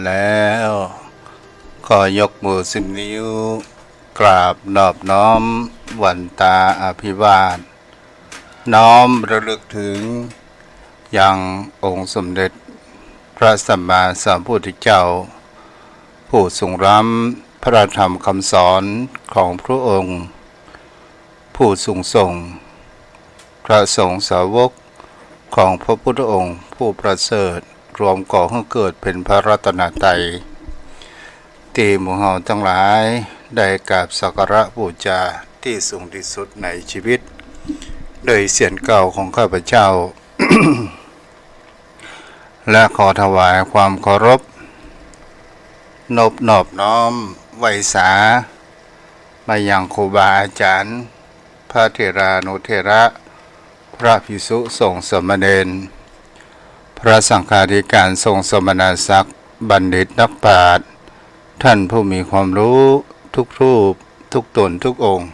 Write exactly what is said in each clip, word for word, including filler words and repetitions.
แล้ว ขอยกมือสิบนิ้ว กราบนอบน้อมวันตาอภิวาท น้อมระลึกถึงยังองค์สมเด็จพระสัมมาสัมพุทธเจ้า ผู้ทรงล้ำพระธรรมคำสอนของพระองค์ ผู้ทรงส่งพระสงฆ์สาวกของพระพุทธองค์ผู้ประเสริฐ รวมก่อให้เกิดเป็นพระรัตนตรัย ตี้หมู่เฮาตังหลายได้กราบสักการะบูชาตี้สูงตี้สุดในชีวิต โดยเสี้ยนเก้าของข้าพเจ้า และขอถวายความเคารพ นบนอบน้อมไหว้สา มายังครูบาอาจารย์ พระเถรานุเถระ พระภิกษุสงฆ์สามเณร พระสังฆาธิการทรงสมณศักดิ์ บัณฑิตนักปราชญ์ ท่านผู้มีความรู้ทุกรูป ทุกตน ทุกองค์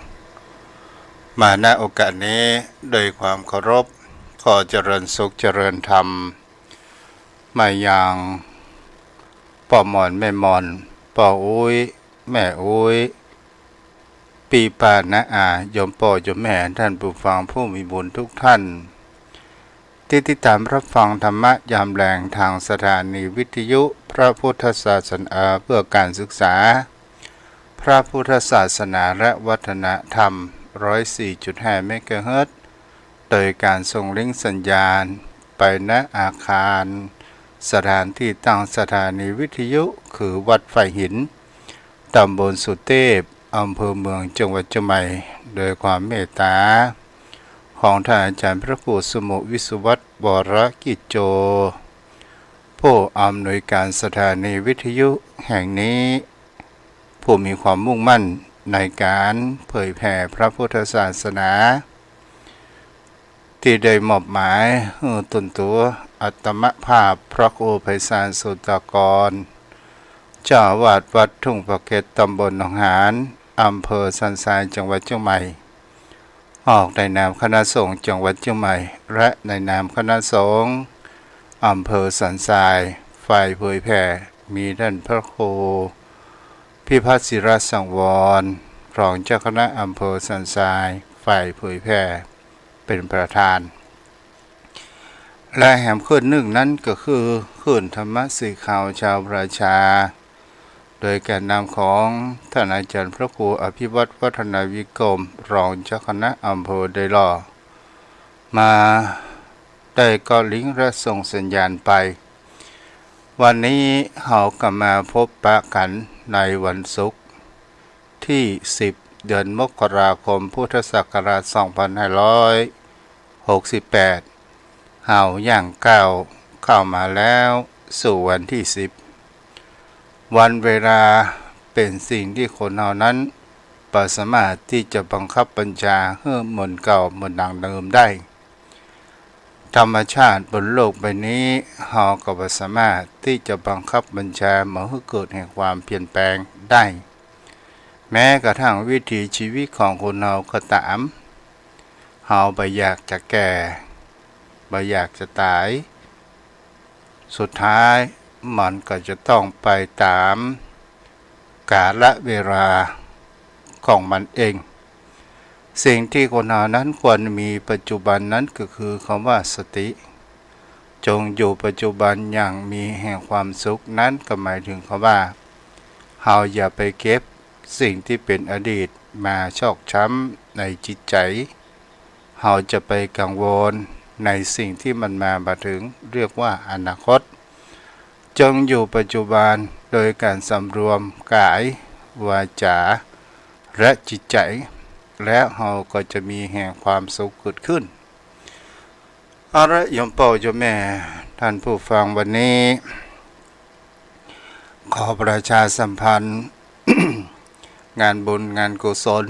มา ณ โอกาสนี้ โดยความเคารพ ขอเจริญสุขเจริญธรรม มายังป้อหม่อนแม่หม่อน ป้ออุ๊ย แม่อุ๊ย ปี้ป้าน้าอา โยมป้อโยมแม่ ท่านผู้ฟังผู้มีบุญทุกท่าน ตี้ติดตามรับฟังธรรมะยามแลงทางสถานีวิทยุพระพุทธศาสนาเพื่อการศึกษา พระพุทธศาสนาและวัฒนธรรม ร้อยสี่จุดห้า เมกะเฮิรตซ์ โดยการส่งลิงก์สัญญาณไป ณ อาคารสถานที่ตั้งสถานีวิทยุ คือวัดฝายหิน ตำบลสุเตพ อำเภอเมือง จังหวัดเจียงใหม่ โดยความเมตตาของท่านอาจารย์พระครูสมุห์ วิศวัฒน์ วรกิจโจ ผู้อำนวยการสถานีวิทยุแห่งนี้ ผู้มีความมุ่งมั่นในการเผยแผ่พระพุทธศาสนา ตี้ได้มอบหมายหื้อตนตั๋วอัตมภาพพระครูไพศาล สุตตากร เจ้าอาวาสวัดทุ่งปะเก็ด ตำบลหนองหาน อำเภอสันทราย จังหวัดเจียงใหม่ ออกในนามคณะสงฆ์จังหวัดเจียงใหม่ และในนามคณะสงฆ์อำเภอสันทราย ฝ่ายเผยแผ่มีท่านพระครูพิพัฒน์ ศิรสังวร รองเจ้าคณะอำเภอสันทราย ฝ่ายเผยแผ่ เป็นประธาน และแหมคลื่นนึ่งนั้นก็คือคลื่นธรรมะสีขาวชาวประชา โดยการนำของท่านอาจารย์พระครูอภิวัฒน์ วัฒนาวิกรม รองเจ้าคณะอำเภอดอยหล่อ มาได้เกาะลิงก์และส่งสัญญาณไป วันนี้เฮาก็มาพบปะกั๋นในวันศุกร์ตี้สิบ เดือนมกราคม พุทธศักราชสองพันห้าร้อยหกสิบแปด เฮาย่างก้าวเข้ามาแล้วสู่วันตี้สิบ วันเวลาเป๋นสิ่งตี้คนเฮานั้นบ่สามารถตี้จะบังคับบัญชาหื้อเหมือนเก่าเหมือนดังเดิมได้ ธรรมชาติบนโลกใบนี้เฮาก็บ่สามารถตี้จะบังคับบัญชาบ่หื้อเกิดแห่งความเปลี่ยนแปลงได้ แม้กระทั่งวิถีชีวิตของคนเฮาก็ต๋าม เฮาบ่อยากจะแก่ บ่อยากจะต๋าย สุดท้ายมันก็จะต้องไปต๋ามกาลเวลาของมันเอง สิ่งตี้คนเฮานั้นควรมีปัจจุบันนั้นก็คือคำว่าสติ จงอยู่ปัจจุบันอย่างมีแห่งความสุข นั้นก็หมายถึงคำว่า เฮาอย่าไปเก็บสิ่งตี้เป๋นอดีตมาชอกช้ำในจิตใจ๋ เฮาจะไปกังวลในสิ่งตี้มันมาบ่เถิง เรียกว่าอนาคต จงอยู่ปัจจุบันโดยการสำรวมกาย วาจา และจิตใจ๋ แล้วเฮาก็จะมีแห่งความสุขเกิดขึ้น เอาละ โยมป้อโยมแม่ ท่านผู้ฟัง วันนี้ ขอประชาสัมพันธ์ งานบุญงานกุศล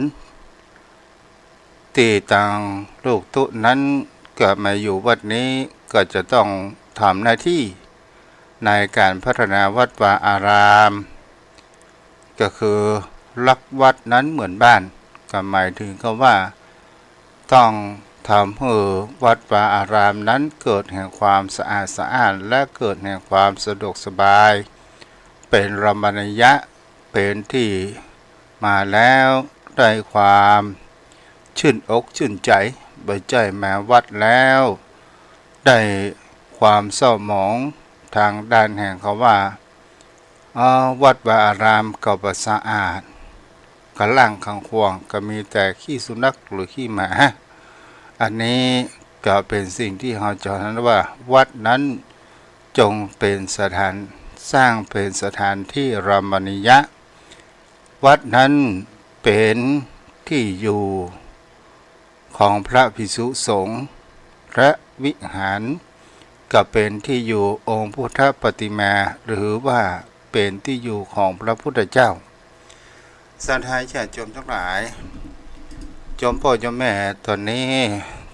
ตี้ตังลูกตุ๊นั้นก็มาอยู่วัดนี้ก็จะต้องทำหน้าตี้ในการพัฒนาวัดวาอาราม ก็คือรักวัดนั้นเหมือนบ้าน ก็หมายถึงคำว่า ต้องทำหื้อวัดวาอารามนั้นเกิดแห่งความสะอาดสะอ้าน และเกิดแห่งความสะดวกสบาย เป๋นรมณียะ เป๋นตี้มาแล้วได้ความจื้นอกจื้นใจ๋ บ่ใจ้มาวัดแล้วได้ความเศร้าหมองตางด้านแห่งเขาว่า เอ่อ วัดวาอารามก็บ่สะอาด ก็ล้างข้างขว้าง ก็มีแต่ขี้สุนัขหรือขี้หมา อันนี้ก็เป๋นสิ่งตี้เฮาจะหันว่าวัดนั้นจงเป๋นสถาน สร้างเป๋นสถานตี้รมณียะ วัดนั้นเป๋นตี้อยู่ของพระภิกษุสงฆ์ และวิหารก็เป๋นตี้อยู่องค์พุทธปฏิมา หรือว่าเป๋นตี้อยู่ของพระพุทธเจ้า ศรัทธาญาติโยมตังหลาย โยมป้อโยมแม่ ต๋อนนี้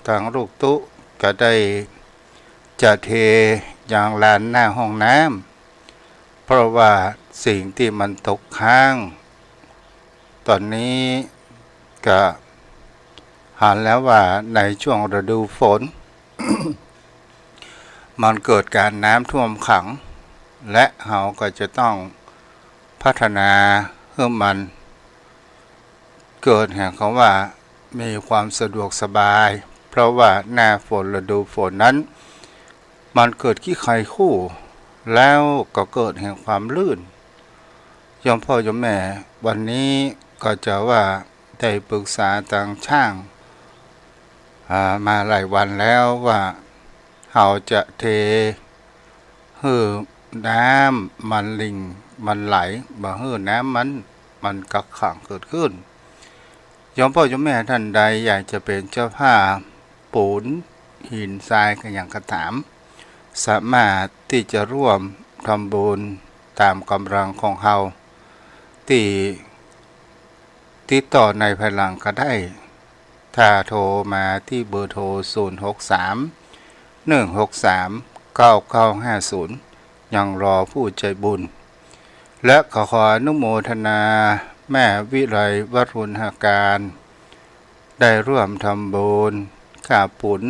ตางลูกตุ๊ก็ได้จะเทยางลานหน้าห้องน้ำ เพราะว่าสิ่งตี้มันตกค้าง ต๋อนนี้ก็หันแล้วว่าในช่วงฤดูฝน มันเกิดก๋านน้ำท่วมขัง และเฮาก็จะต้องพัฒนาหื้อมัน เกิดแห่งคำว่ามีความสะดวกสบาย เพราะว่าหน้าฝนฤดูฝนนั้น มันเกิดขี้ไคคู่ แล้วก็เกิดแห่งความลื่น โยมป้อโยมแม่ วันนี้ก็จะว่าได้ปรึกษาตางจ้าง อ่า มาหลายวันแล้วว่าเฮาจะเทหื้อน้ำมันหลิ่งมันไหล บ่หื้อน้ำมัน มันกักขังเกิดขึ้น โยมป้อโยมแม่ต้านใดอยากจะเป๋นเจ้าภาพปูนหินทรายกะหยังก็ต๋าม สามารถตี้จะร่วมทำบุญต๋ามก๋ำลังของเฮา ตี้ติดต่อในภายหลังก็ได้ ถ้าโทรมาตี้เบอร์โทร ศูนย์หกสาม หนึ่งหกสาม เก้าเก้าห้าศูนย์ ยังรอผู้ใจ๋บุญ และก็ขออนุโมทนาแม่วิไลวรุณหาการ ได้ร่วมทำบุญค่าปูน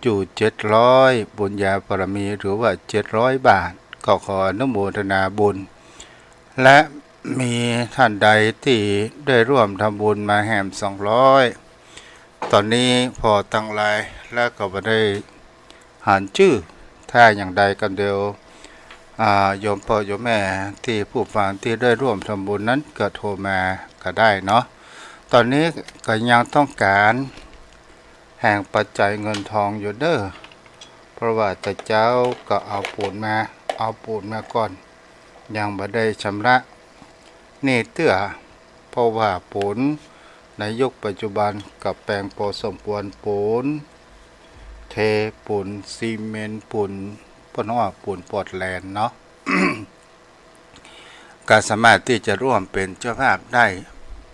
อยู่เจ็ดร้อย บุญญาบารมี หรือว่าเจ็ดร้อยบาท ก็ขออนุโมทนาบุญ และมีต้านใดตี้ได้ร่วมทำบุญมาแหมสองร้อย ต๋อนนี้ผ่อตังหลายแล้วก็บ่ได้หันจื้อ ถ้าอย่างใดก็เดี๋ยว อ่า โยมป้อโยมแม่ตี้ผู้ฟังตี้ได้ร่วมทำบุญนั้นก็โทรมาก็ได้เนาะ ต๋อนนี้ก็ยังต้องก๋านแห่งปัจจัยเงินทองอยู่เน่อ เพราะว่าแต่เจ๊าก็เอาปูนมา เอาปูนมาก่อน ยังบ่ได้ชำระหนี้เตื้อ เพราะว่าปูนในยุคปัจจุบันก็แปงปอสมควร ปูนเทปูนซีเมนต์ปูน เปิ้นฮ้องว่าปูนปอร์ตแลนด์เนาะ ก็สามารถตี้จะร่วมเป๋นเจ้าภาพได้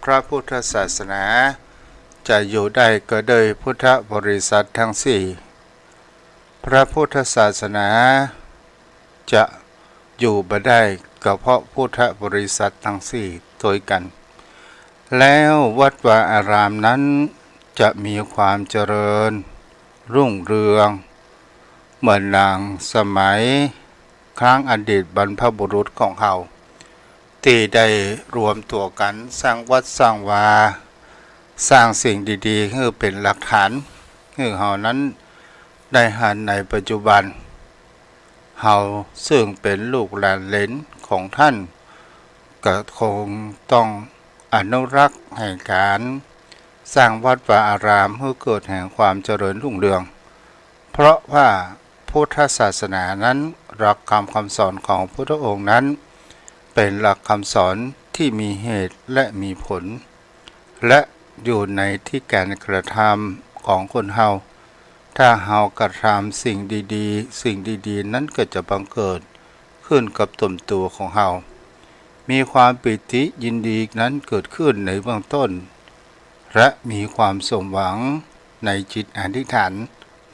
พระพุทธศาสนาจะอยู่ได้ก็ด้วยพุทธบริษัททั้งสี่ พระพุทธศาสนาจะอยู่บ่ได้ก็เพราะพุทธบริษัททั้งสี่ตวยกั๋น แล้ววัดวาอารามนั้นจะมีความเจริญรุ่งเรือง เหมือนดังสมัยครั้งอดีตบรรพบุรุษของเฮา ตี้ได้รวมตั๋วกั๋นสร้างวัดสร้างวา สร้างสิ่งดีๆ หื้อเป๋นหลักฐาน หื้อเฮานั้นได้หันในปัจจุบัน เฮาซึ่งเป๋นลูกหลานเหลนของต้าน ก็คงต้องอนุรักษ์แห่งก๋านสร้างวัดวาอารามหื้อเกิดแห่งความเจริญรุ่งเรือง เพราะว่าพุทธศาสนานั้น หลักคำ คำสอนของพุทธองค์นั้น เป๋นหลักคำสอนตี้มีเหตุและมีผล และอยู่ในตี้ก๋านกระทำของคนเฮา ถ้าเฮากระทำสิ่งดีๆ สิ่งดีๆ นั้นก็จะบังเกิดขึ้นกับตนตั๋วของเฮา มีความปีติยินดีนั้นเกิดขึ้นในเบื้องต้น และมีความสมหวังในจิตอธิษฐาน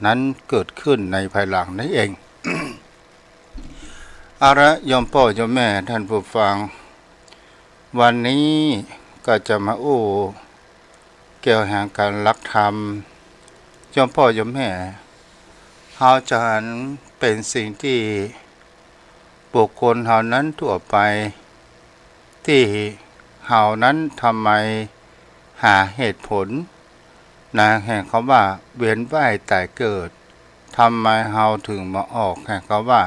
นั้นเกิดขึ้นในภายหลังนั่นเอง เอาละ โยมป้อโยมแม่ต้านผู้ฟัง วันนี้ก็จะมาอู้เกี่ยวแห่งก๋านหลักธรรม โยมป้อโยมแม่ เฮาจะหันเป๋นสิ่งตี้ บุคคลเฮานั้นทั่วไป ตี้เฮานั้นทำไมหาเหตุผล ในแห่งคำว่าเวียนว่ายต๋ายเกิด ทำไมเฮาถึงมาออกแห่งคำว่า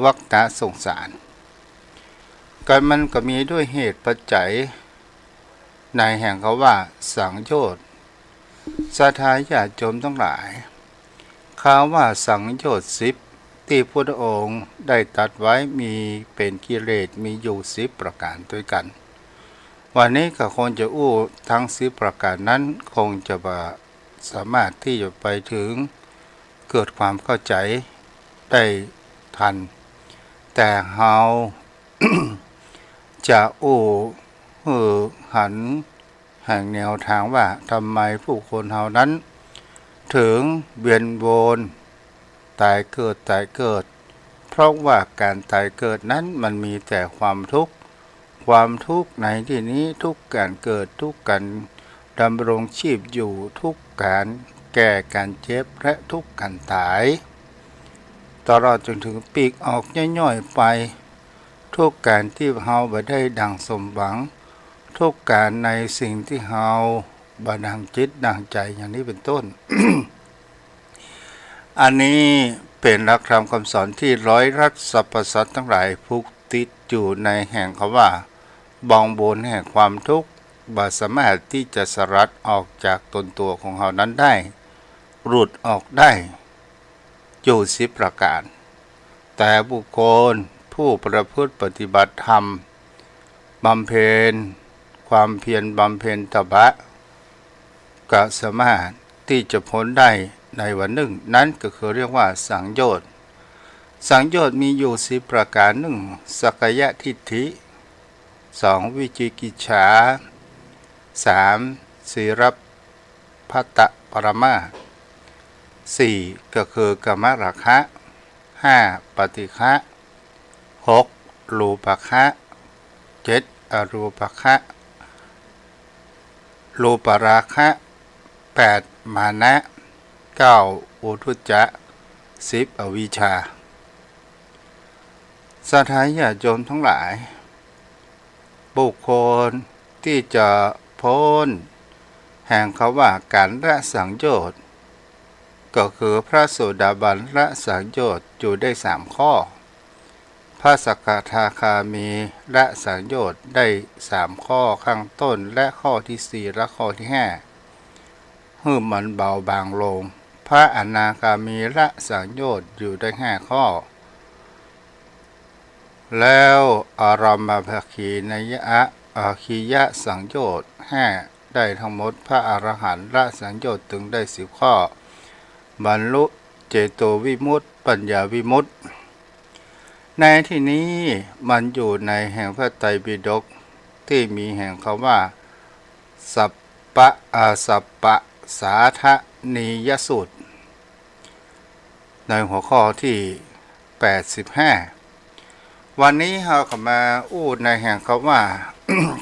วัฏฏะสงสาร ก็มันก็มีด้วยเหตุปัจจัย ในแห่งคำว่าสังโยชน์ ศรัทธาญาติโยมทั้งหลาย คำว่าสังโยชน์สิบ ตี้พุทธองค์ได้ตรัสไว้มีเป๋นกิเลสมีอยู่สิบประก๋านตวยกั๋น วันนี้ก็คงจะอู้ทั้งสิบประก๋านนั้นคงจะบ่สามารถตี้จะไปเถิงเกิดความเข้าใจ๋ได้ตัน แต่เฮา จะอู้หื้อหันแห่งแนวตางว่าทำไมบุคคลเฮานั้นเถิงเวียนวนต๋ายเกิดต๋ายเกิด เพราะว่าก๋านต๋ายเกิดนั้นมันมีแต่ความทุกข์ ความทุกข์ในตี้นี้ทุกก๋านเกิด ทุกก๋านดำรงชีพอยู่ ทุกก๋านแก่ก๋านเจ็บ และทุกก๋านต๋าย ตลอดจนเถิงปีกออกย่อยๆ ไป ทุกก๋านตี้เฮาบ่ได้ดังสมหวัง ทุกก๋านในสิ่งตี้เฮาบ่ดังจิตดังใจ๋อย่างนี้เป๋นต้น อันนี้เป๋นหลักธรรมกำสอนตี้ร้อยรักสรรพสัตว์ตังหลายผูกติดอยู่ในแห่งคำว่าบ่วงแห่งความทุกข์ บ่สามารถตี้จะสลัดออกจากตนตั๋วของเฮานั้นได้ หลุดออกได้ อยู่สิบประก๋าน แต่บุคคลผู้ประพฤติปฏิบัติธรรม บำเพ็ญความเพียร บำเพ็ญตบะ ก็สามารถตี้จะป๊นได้ในวันนึ่ง นั้นก็คือเรียกว่าสังโยชน์ สังโยชน์มีอยู่สิบประก๋าน นึ่ง สักกายทิฏฐิ สอง วิจิกิจฉา สาม ศีลพัตตปรามาส สี่ ก็คือกามราคะ ห้า ปฏิฆะ หก รูปคะ เจ็ด อรูปคะ รูปราคะ แปด มานะ เก้า อุทธัจจะ สิบ อวิชชา ศรัทธาญาติโยมตังหลาย บุคคลตี้จะป๊นแห่งคำว่าก๋านละสังโยชน์ ก็คือพระโสดาบันละสังโยชน์อยู่ได้สามข้อ พระสกทาคามีละสังโยชน์ได้สามข้อข้างต้น และข้อตี้สี่ และข้อตี้ห้า หื้อมันเบาบางลง พระอนาคามีละสังโยชน์อยู่ได้ห้าข้อ แล้วอารมมภคีนยะ อคียสังโยชน์ห้า ได้ตังหมด พระอรหันต์ละสังโยชน์ตึงได้สิบข้อ บรรลุเจโตวิมุตติ ปัญญาวิมุตติ ในตี้นี้มันอยู่ในแห่งพระไตรปิฎกตี้มีแห่งคำว่า สัพปะ อา สัพปะสาธนียสูตร ในหัวข้อตี้แปดสิบห้า วันนี้เฮาก็มาอู้ในแห่งคำว่า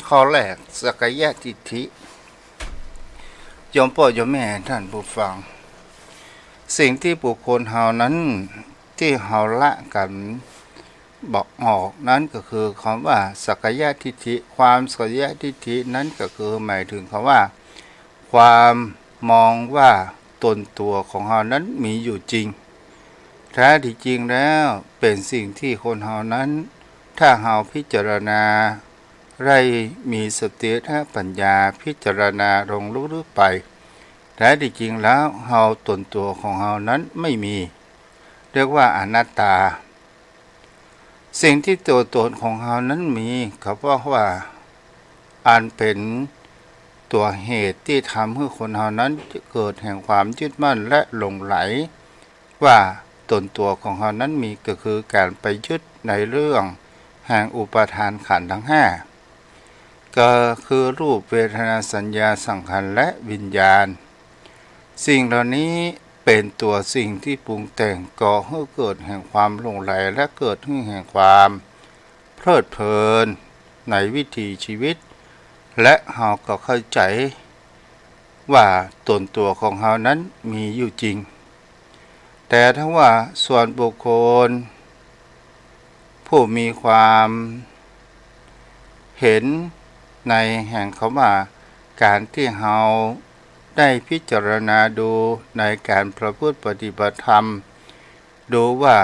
ข้อแรก สักกายทิฏฐิ โยมป้อโยมแม่ต้านผู้ฟัง สิ่งตี้บุคคลเฮานั้นตี้เฮาละกั๋นบ่ออกนั้นก็คือคำว่าสักกายทิฏฐิ ความสักกายทิฏฐินั้นก็คือหมายเถิงคำว่า ความมองว่าตนตั๋วของเฮานั้นมีอยู่จริง แท้ตี้จริงแล้วเป๋นสิ่งตี้คนเฮานั้น ถ้าเฮาพิจารณาได้มีสติและปัญญาพิจารณาลงลึกๆ ไป แท้ตี้จริงแล้วเฮาตนตั๋วของเฮานั้นไม่มี เรียกว่าอนัตตา สิ่งตี้ตั๋วตนของเฮานั้นมี ก็เพราะว่าอันเป๋นตั๋วเหตุตี้ทำหื้อคนเฮานั้นเกิดแห่งความยึดมั่นและหลงใหลว่าตนตั๋วของเฮานั้นมี ก็คือก๋านไปยึดในเรื่องแห่งอุปาทานขันธ์ตังห้า ก็คือรูป เวทนา สัญญา สังขาร และวิญญาณ สิ่งเหล่านี้เป๋นตั๋วสิ่งตี้ปรุงแต่งก่อหื้อเกิดแห่งความหลงใหลและเกิดหื้อแห่งความเพลิดเพลินในวิถีชีวิต และเฮาก็เข้าใจ๋ว่าตนตั๋วของเฮานั้นมีอยู่จริง แต่ถ้าว่าส่วนบุคคล ผู้มีความเห็นในแห่งคำว่า ก๋านตี้เฮาได้พิจารณาดูในก๋านประพฤติปฏิบัติธรรม ดูว่า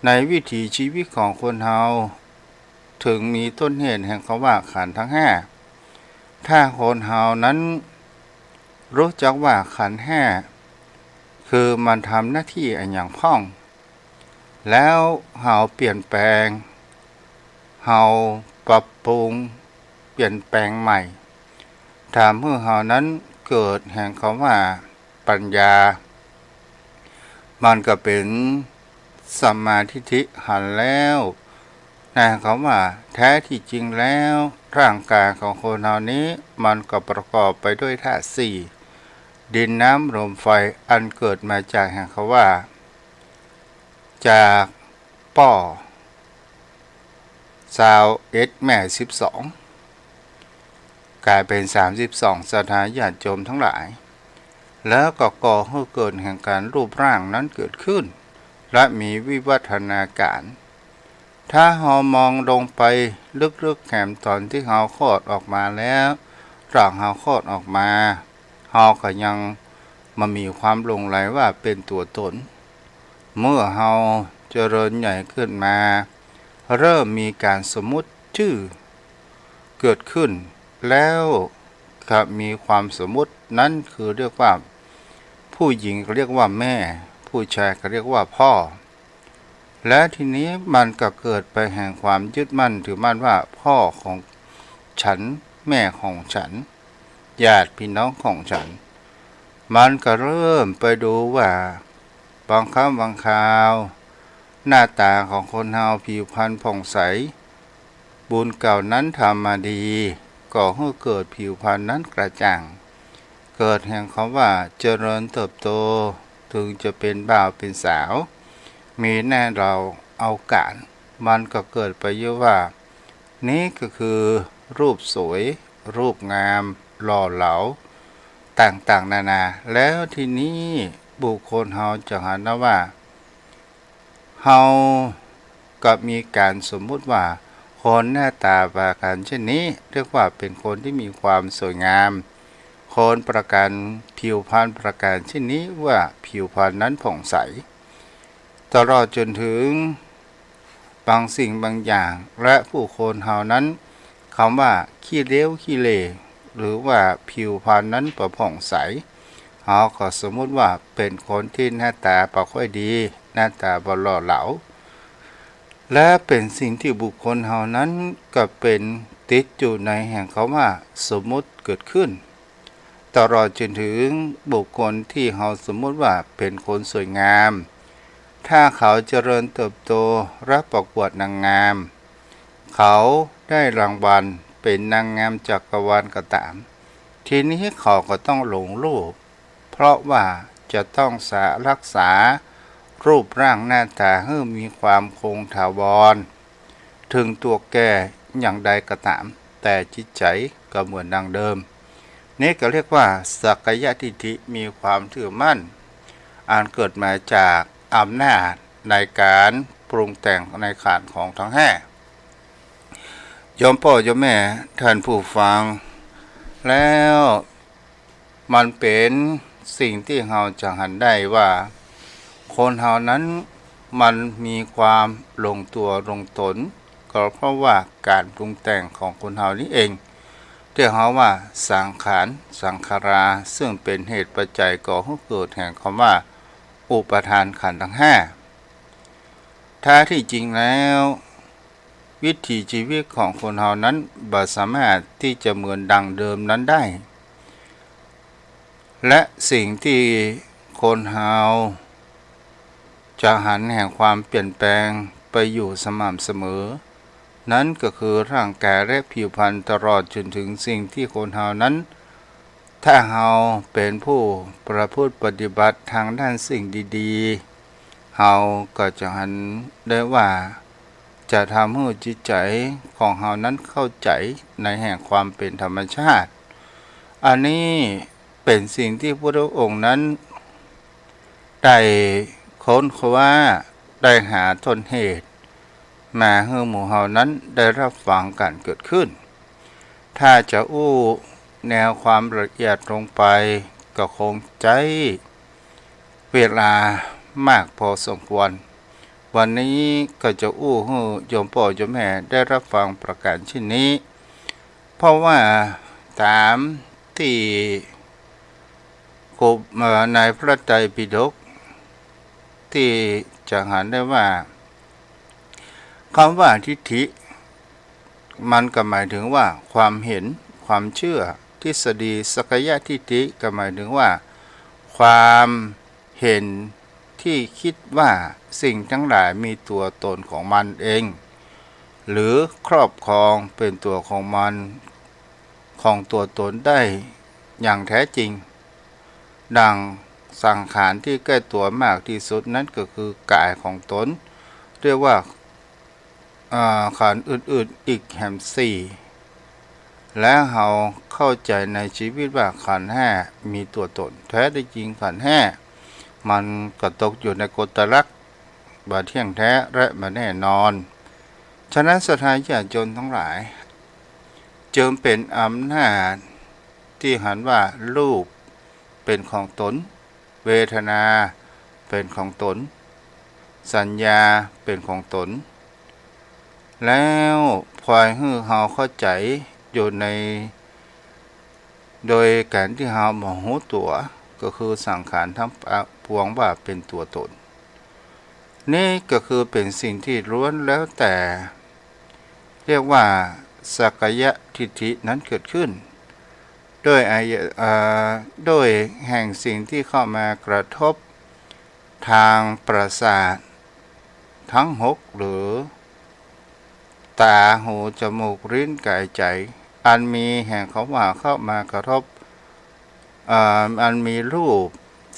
ในวิถีชีวิตของคนเฮา เถิงมีต้นเหตุแห่งคำว่าขันธ์ตังห้า ถ้าคนเฮานั้นรู้จักว่าขันธ์ห้า คือมันทำหน้าตี้อะหยังพ่อง แล้วเฮาเปลี่ยนแปลง เฮาปรับปรุง เปลี่ยนแปลงใหม่ ทำหื้อเฮานั้นเกิดแห่งคำว่าปัญญา มันก็เป๋นสัมมาทิฏฐิหันแล้ว ในคำว่าแท้ตี้จริงแล้ว ร่างก๋ายของคนเฮานี้ มันก็ประกอบไปด้วยธาตุสี่ ดิน น้ำ ลม ไฟ อันเกิดมาจากแห่งคำว่า จากป้อ ซาวเอ็ด แม่ สิบสอง ก๋ายเป๋น สามสิบสอง ศรัทธาญาติโยมตังหลาย แล้วก็ก่อหื้อเกิดแห่งก๋านรูปร่างนั้นเกิดขึ้น และมีวิวัฒนาก๋าร ถ้าเฮามองลงไปลึกๆ แหมต๋อนตี้เฮาคลอดออกมาแล้ว ต๋อนเฮาคลอดออกมา เฮาก็ยังบ่มีความหลงใหลว่าเป๋นตั๋วตน เมื่อเฮาเจริญใหญ่ขึ้นมา เริ่มมีก๋านสมมุติจื้อเกิดขึ้น แล้วก็มีความสมมุตินั้นคือเรียกว่า ผู้หญิงก็เรียกว่าแม่ ผู้ชายก็เรียกว่าพ่อ และทีนี้มันก็เกิดไปแห่งความยึดมั่นถือมั่นว่าพ่อของฉัน แม่ของฉัน ญาติพี่น้องของฉัน มันก็เริ่มไปดูว่า บางครั้งบางคราว หน้าต๋าของคนเฮาผิวพรรณผ่องใส บุญเก่านั้นทำมาดี ก่อหื้อเกิดผิวพรรณนั้นกระจ่าง เกิดแห่งคำว่าเจริญเติบโต เถิงจะเป๋นบ่าวเป๋นสาว มีแน่เหล่าเอาก๋าน มันก็เกิดไปเยียะว่า นี้ก็คือรูปสวย รูปงาม หล่อเหลา ต่างๆ นานา แล้วทีนี้บุคคลเฮาจะหันนะว่า เฮาก็มีก๋านสมมุติว่า คนหน้าต๋าประก๋านเช่นนี้ เรียกว่าเป๋นคนตี้มีความสวยงาม คนประก๋าน ผิวพรรณประก๋านเช่นนี้ว่าผิวพรรณนั้นผ่องใส ตลอดจ๋นเถิง บางสิ่งบางอย่าง และผู้คนเฮานั้น กำว่าขี้เหลวขี้เหล่ หรือว่าผิวพรรณนั้นบ่ผ่องใส เฮาก็สมมุติว่าเป๋นคนตี้หน้าต๋าบ่ค่อยดี หน้าต๋าบ่หล่อเหลา และเป๋นสิ่งตี้บุคคลเฮานั้นก็เป๋นติดอยู่ในแห่งกำว่าสมมุติเกิดขึ้น ตลอดจ๋นเถิงบุคคลตี้เฮาสมมุติว่าเป๋นคนสวยงาม ถ้าเขาเจริญเติบโตและประกวดนางงาม เขาได้รางวัลเป๋นนางงามจักรวาลก็ต๋าม ทีนี้เขาก็ต้องหลงรูป เพราะว่าจะต้องสา รักษารูปร่างหน้าต๋าหื้อมีความคงถาวร เถิงตั๋วแก่อย่างใดก็ต๋าม แต่จิตใจ๋ก็เหมือนดังเดิม นี้ก็เรียกว่าสักกายทิฏฐิ มีความถือมั่น อันเกิดมาจากอำนาจในก๋านปรุงแต่งในขันธ์ของตังห้า โยมป้อโยมแม่ท่านผู้ฟัง แล้วมันเป๋นสิ่งตี้เฮาจะหันได้ว่า คนเฮานั้นมันมีความหลงตั๋วหลงต๋น ก็เพราะว่าก๋านปรุงแต่งของคนเฮานี้เอง ตี้เฮาว่าสังขาร สังขารา ซึ่งเป๋นเหตุปัจจัยก่อหื้อเกิดแห่งกำว่าอุปาทานขันธ์ตังห้า แท้ตี้จริงแล้ว วิถีชีวิตของคนเฮานั้นบ่สามารถตี้จะเหมือนดังเดิมนั้นได้ และสิ่งตี้คนเฮาจะหันแห่งความเปลี่ยนแปลงไปอยู่สม่ำเสมอ นั้นก็คือร่างก๋ายและผิวพรรณ ตลอดจ๋นเถิงสิ่งตี้คนเฮานั้น ถ้าเฮาเป๋นผู้ประพฤติปฏิบัติตางด้านสิ่งดีๆ เฮาก็จะหันได้ว่า จะทำหื้อจิตใจ๋ของเฮานั้นเข้าใจ๋ในแห่งความเป๋นธรรมชาติ อันนี้เป๋นสิ่งตี้พุทธองค์นั้น ได้ค้นคว้า ได้หาต้นเหตุ มาหื้อหมู่เฮานั้นได้ฮับฟังกั๋นเกิดขึ้น ถ้าจะอู้แนวความละเอียดลงไปก็คงใจ๊เวลามากพอสมควร วันนี้ก็จะอู้หื้อโยมป้อโยมแม่ได้ฮับฟังประก๋านเช่นนี้ เพราะว่าต๋ามตี้ กบ เอ่อ ในพระไตรปิฎก ตี้จะหันได้ว่า กำว่าทิฏฐิ มันก็หมายถึงว่าความเห็น ความเจื้อ ทฤษฎีสักกายทิฏฐิก็หมายถึงว่า ความเห็นตี้กึ๊ดว่าสิ่งตังหลายมีตั๋วต๋นของมันเอง หรือครอบครองเป๋นตั๋วของมัน ของตั๋วต๋นได้อย่างแท้จริง ดั่งสังขารตี้ใก้ตั๋วมากตี้สุดนั้นก็คือกายของต๋น เรียกว่า เอ่อ ขันธ์อื่นๆ อีกแหมสี่ และเฮาเข้าใจ๋ในจีวิตว่าขันธ์ห้ามีตั๋วต๋น แท้ตี้จริงขันธ์ห้ามันก็ตกอยู่ในกฎไตรลักษณ์ บ่เที่ยงแท้และบ่แน่นอน ฉะนั้นศรัทธาญาติโยมตังหลาย จึงเป๋นอำนาจตี้หันว่ารูปเป๋นของต๋น เวทนาเป๋นของต๋น สัญญาเป๋นของต๋น แล้วปล่อยหื้อเฮาเข้าใจ๋อยู่ใน โดยก๋านตี้เฮาบ่ฮู้ตั๋ว ก็คือสังขารตังปวงว่าเป๋นตั๋วต๋น นี่ก็คือเป๋นสิ่งตี้ล้วนแล้วแต่ เรียกว่าสักกายทิฏฐินั้นเกิดขึ้น โดยอา เอ่อ โดยแห่งสิ่งตี้เข้ามากระทบตางประสาทตังหก หรือ ต๋า หู จมูก ลิ้น ก๋าย ใจ๋ อันมีแห่งกำว่าเข้ามากระทบ เอ่อ อันมีรูป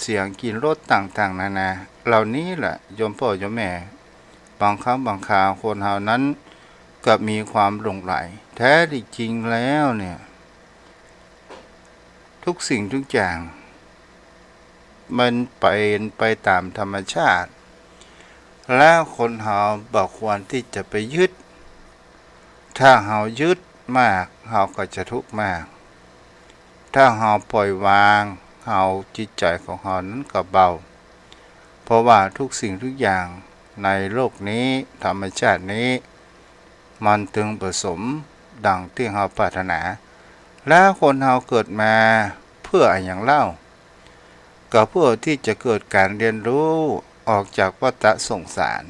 เสียง กลิ่น รส ต่างๆ นานา เหล่านี้แหละ โยมป้อโยมแม่ บางครั้งบางคราวคนเฮานั้นก็มีความหลงใหล แท้ตี้จริงแล้วเนี่ย ทุกสิ่งทุกอย่าง มันเป๋นไปต๋ามธรรมชาติ และคนเฮาบ่ควรตี้จะไปยึด ถ้าเฮายึดมาก เฮาก็จะทุกข์มาก ถ้าเฮาปล่อยวาง เฮา จิตใจ๋ของเฮานั้นก็เบา เพราะว่าทุกสิ่งทุกอย่างในโลกนี้ ธรรมชาตินี้ มันตึงบ่สมดั่งตี้เฮาปรารถนา แล้วคนเฮาเกิดมาเปื้ออะหยังเล่า ก็เปื้อตี้จะเกิดก๋านเฮียนฮู้ออกจากวัฏสงสาร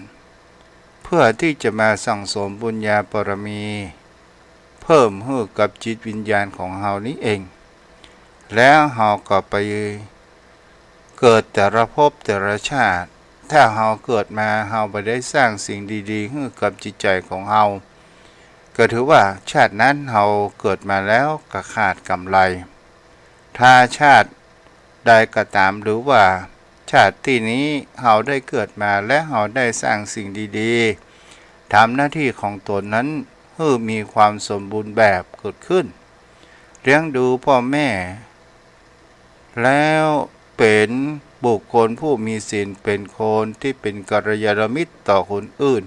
เปื้อตี้จะมาสั่งสมบุญญาบารมี เพิ่มหื้อกับจิตวิญญาณของเฮานี้เอง แล้วเฮาก็ไปเกิดแต่ละภพแต่ละชาติ ถ้าเฮาเกิดมาเฮาบ่ได้สร้างสิ่งดีๆ หื้อกับจิตใจ๋ของเฮา ก็ถือว่าชาตินั้นเฮาเกิดมาแล้วก็ขาดกำไร ถ้าชาติใดก็ต๋าม หรือว่าชาติตี้นี้เฮาได้เกิดมาและเฮาได้สร้างสิ่งดีๆ ทำหน้าตี้ของต๋นนั้นหื้อมีความสมบูรณ์แบบเกิดขึ้น เลี้ยงดูป้อแม่ แล้วเป๋นบุคคลผู้มีศีล เป๋นคนตี้เป๋นกัลยาณมิตรต่อคนอื่น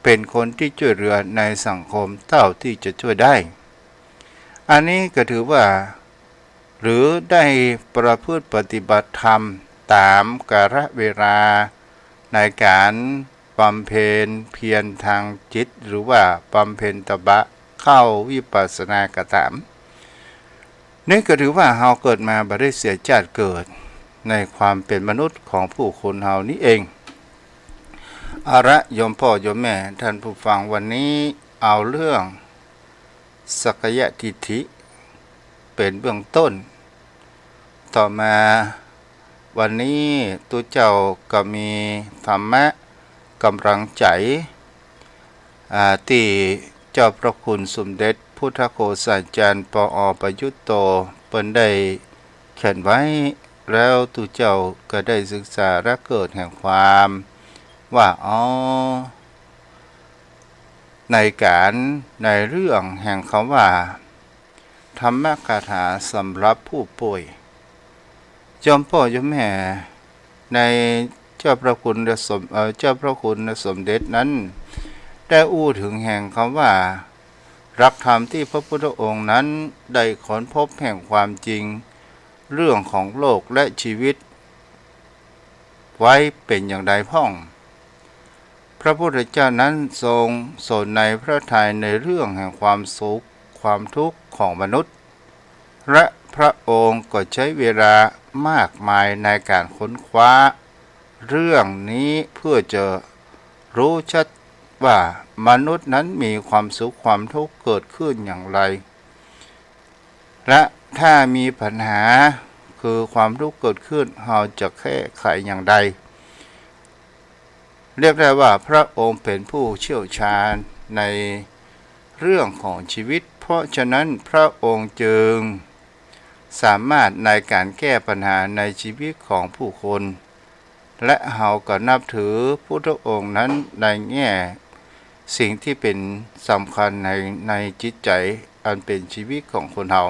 เป๋นคนตี้จ้วยเหลือในสังคมเต้าตี้จะจ้วยได้ อันนี้ก็ถือว่า หรือได้ประพฤติปฏิบัติธรรมต๋ามกาลเวลาในก๋านบำเพ็ญเพียรตางจิต หรือว่าบำเพ็ญตบะเข้าวิปัสสนาก็ต๋าม นี่ก็ถือว่าเฮาเกิดมาบ่ได้เสียจาติเกิดในความเป๋นมนุษย์ของผู้คนเฮานี้เอง เอาละโยมป้อโยมแม่ท่านผู้ฟัง วันนี้เอาเรื่องสักกายทิฏฐิเป๋นเบื้องต้น ต่อมาวันนี้ตุ๊เจ้าก็มีธรรมะก๋ำลังใจ๋ อ่า ตี้เจ้าพระคุณสมเด็จพุทธโฆษาจารย์ ปอ ประยุตโต เปิ้นได้เขียนไว้ แล้วตุ๊เจ้าก็ได้ศึกษาและเกิดแห่งความว่า อ๋อ ในก๋าน ในเรื่องแห่งกำว่า ธรรมคาถาสำหรับผู้ป่วย โยมป้อโยมแม่ ในเจ้าพระคุณสม เอ่อ เจ้าพระคุณสมเด็จนั้น ได้อู้เถิงแห่งกำว่า หลักธรรมตี้พระพุทธองค์นั้นได้ค้นพบแห่งความจริงเรื่องของโลกและชีวิต ไว้เป๋นอย่างใดพ่อง พระพุทธเจ้านั้นทรงสนในพระทัยในเรื่องแห่งความสุขความทุกข์ของมนุษย์ และพระองค์ก็ใจ๊เวลามากมายในก๋านค้นคว้าเรื่องนี้เพื่อจะรู้ชัดว่ามนุษย์นั้นมีความสุขความทุกข์เกิดขึ้นอย่างไร และถ้ามีปัญหาคือความทุกข์เกิดขึ้น เฮาจะแก้ไขอย่างใด เรียกได้ว่าพระองค์เป๋นผู้เชี่ยวชาญในเรื่องของชีวิต เพราะฉะนั้นพระองค์จึงสามารถในก๋านแก้ปัญหาในชีวิตของผู้คน และเฮาก็นับถือพุทธองค์นั้นในแง่สิ่งที่เป๋นสำคัญใน ในจิตใจ๋อันเป๋นชีวิตของคนเฮา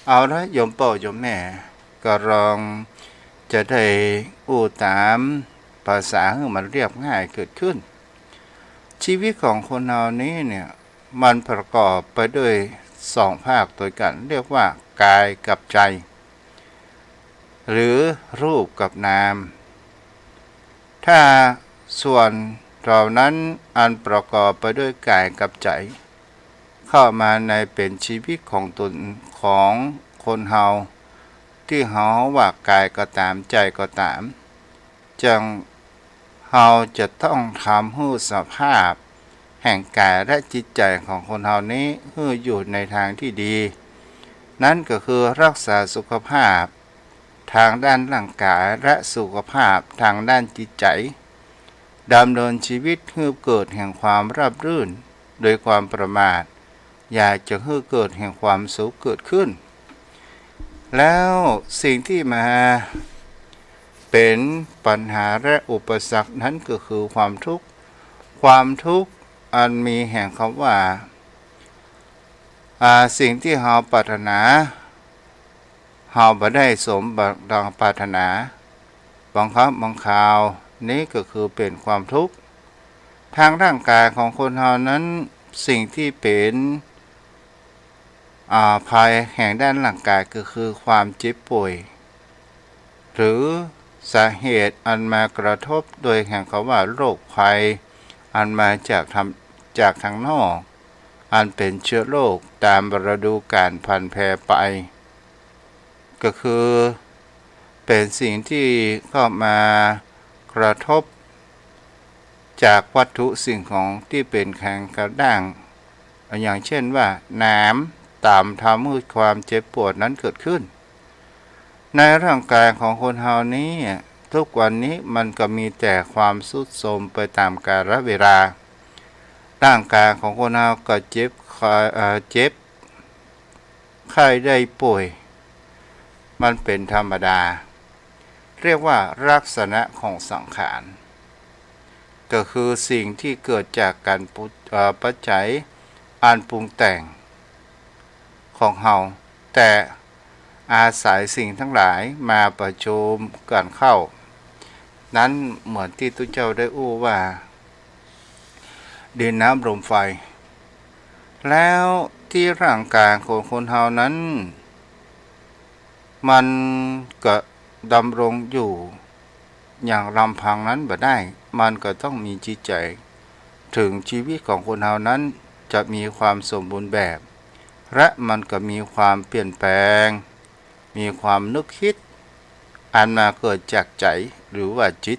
เอาละโยมป้อโยมแม่ ก็ลองจะได้อู้ต๋ามภาษาหื้อมันเรียบง่ายเกิดขึ้น ชีวิตของคนเฮานี้เนี่ย มันประกอบไปด้วยสองภาคตวยกั๋น เรียกว่ากายกับใจ๋ หรือรูปกับนาม ถ้าส่วนเหล่านั้นอันประกอบไปด้วยกายกับใจ๋ เข้ามาในเป๋นชีวิตของตนของคนเฮา ตี้เฮาว่ากายก็ต๋าม ใจ๋ก็ต๋าม จังเฮาจะต้องทำหื้อสภาพแห่งกายและจิตใจ๋ของคนเฮานี้หื้ออยู่ในทางที่ดี นั้นก็คือรักษาสุขภาพทางด้านร่างกายและสุขภาพทางด้านจิตใจ๋ ดำเนินชีวิตหื้อเกิดแห่งความราบรื่น โดยความประมาท อยากจะหื้อเกิดแห่งความสุขเกิดขึ้น แล้วสิ่งที่มาเป๋นปัญหาและอุปสรรคนั้นก็คือความทุกข์ ความทุกข์อันมีแห่งกำว่า อ่า สิ่งที่เฮาปรารถนา เฮาบ่ได้สมดังปรารถนา บางครั้งบางคราว นี้ก็คือเป๋นความทุกข์ ทางร่างกายของคนเฮานั้น สิ่งที่เป๋น อ่า ภัยแห่งด้านร่างกายก็คือความเจ็บป่วย หรือสาเหตุอันมากระทบโดยแห่งกำว่าโรคภัย อันมาจากทาง จากทางนอก อันเป๋นเชื้อโรคต๋ามฤดูกาลผันแผรไป ก็คือเป๋นสิ่งที่เข้ามากระทบจากวัตถุสิ่งของตี้เป๋นแข็งกระด้าง อย่างเช่นว่าหนามต๋ามทำหื้อความเจ็บปวดนั้นเกิดขึ้น ในร่างกายของคนเฮานี้ ทุกวันนี้มันก็มีแต่ความทรุดโทรมไปต๋ามกาลเวลา ร่างกายของคนเฮาก็เจ็บไข้ เอ่อ เจ็บไข้ได้ป่วย มันเป๋นธรรมดา เรียกว่าลักษณะของสังขาร ก็คือสิ่งที่เกิดจากก๋านปรุง เอ่อ ปัจจัยอันปรุงแต่งของเฮา แต่อาศัยสิ่งทั้งหลายมาประชุมกั๋นเข้า นั้นเหมือนตี้ตุ๊เจ้าได้อู้ว่า ดินน้ำลมไฟ แล้วตี้ร่างกายของคนเฮานั้น มันก็ดำรงอยู่อย่างลำพังนั้นบ่ได้ มันก็ต้องมีจิตใจ๋ ถึงชีวิตของคนเฮานั้นจะมีความสมบูรณ์แบบ และมันก็มีความเปลี่ยนแปลง มีความนึกคิด อันมาเกิดจากใจ๋ หรือว่าจิต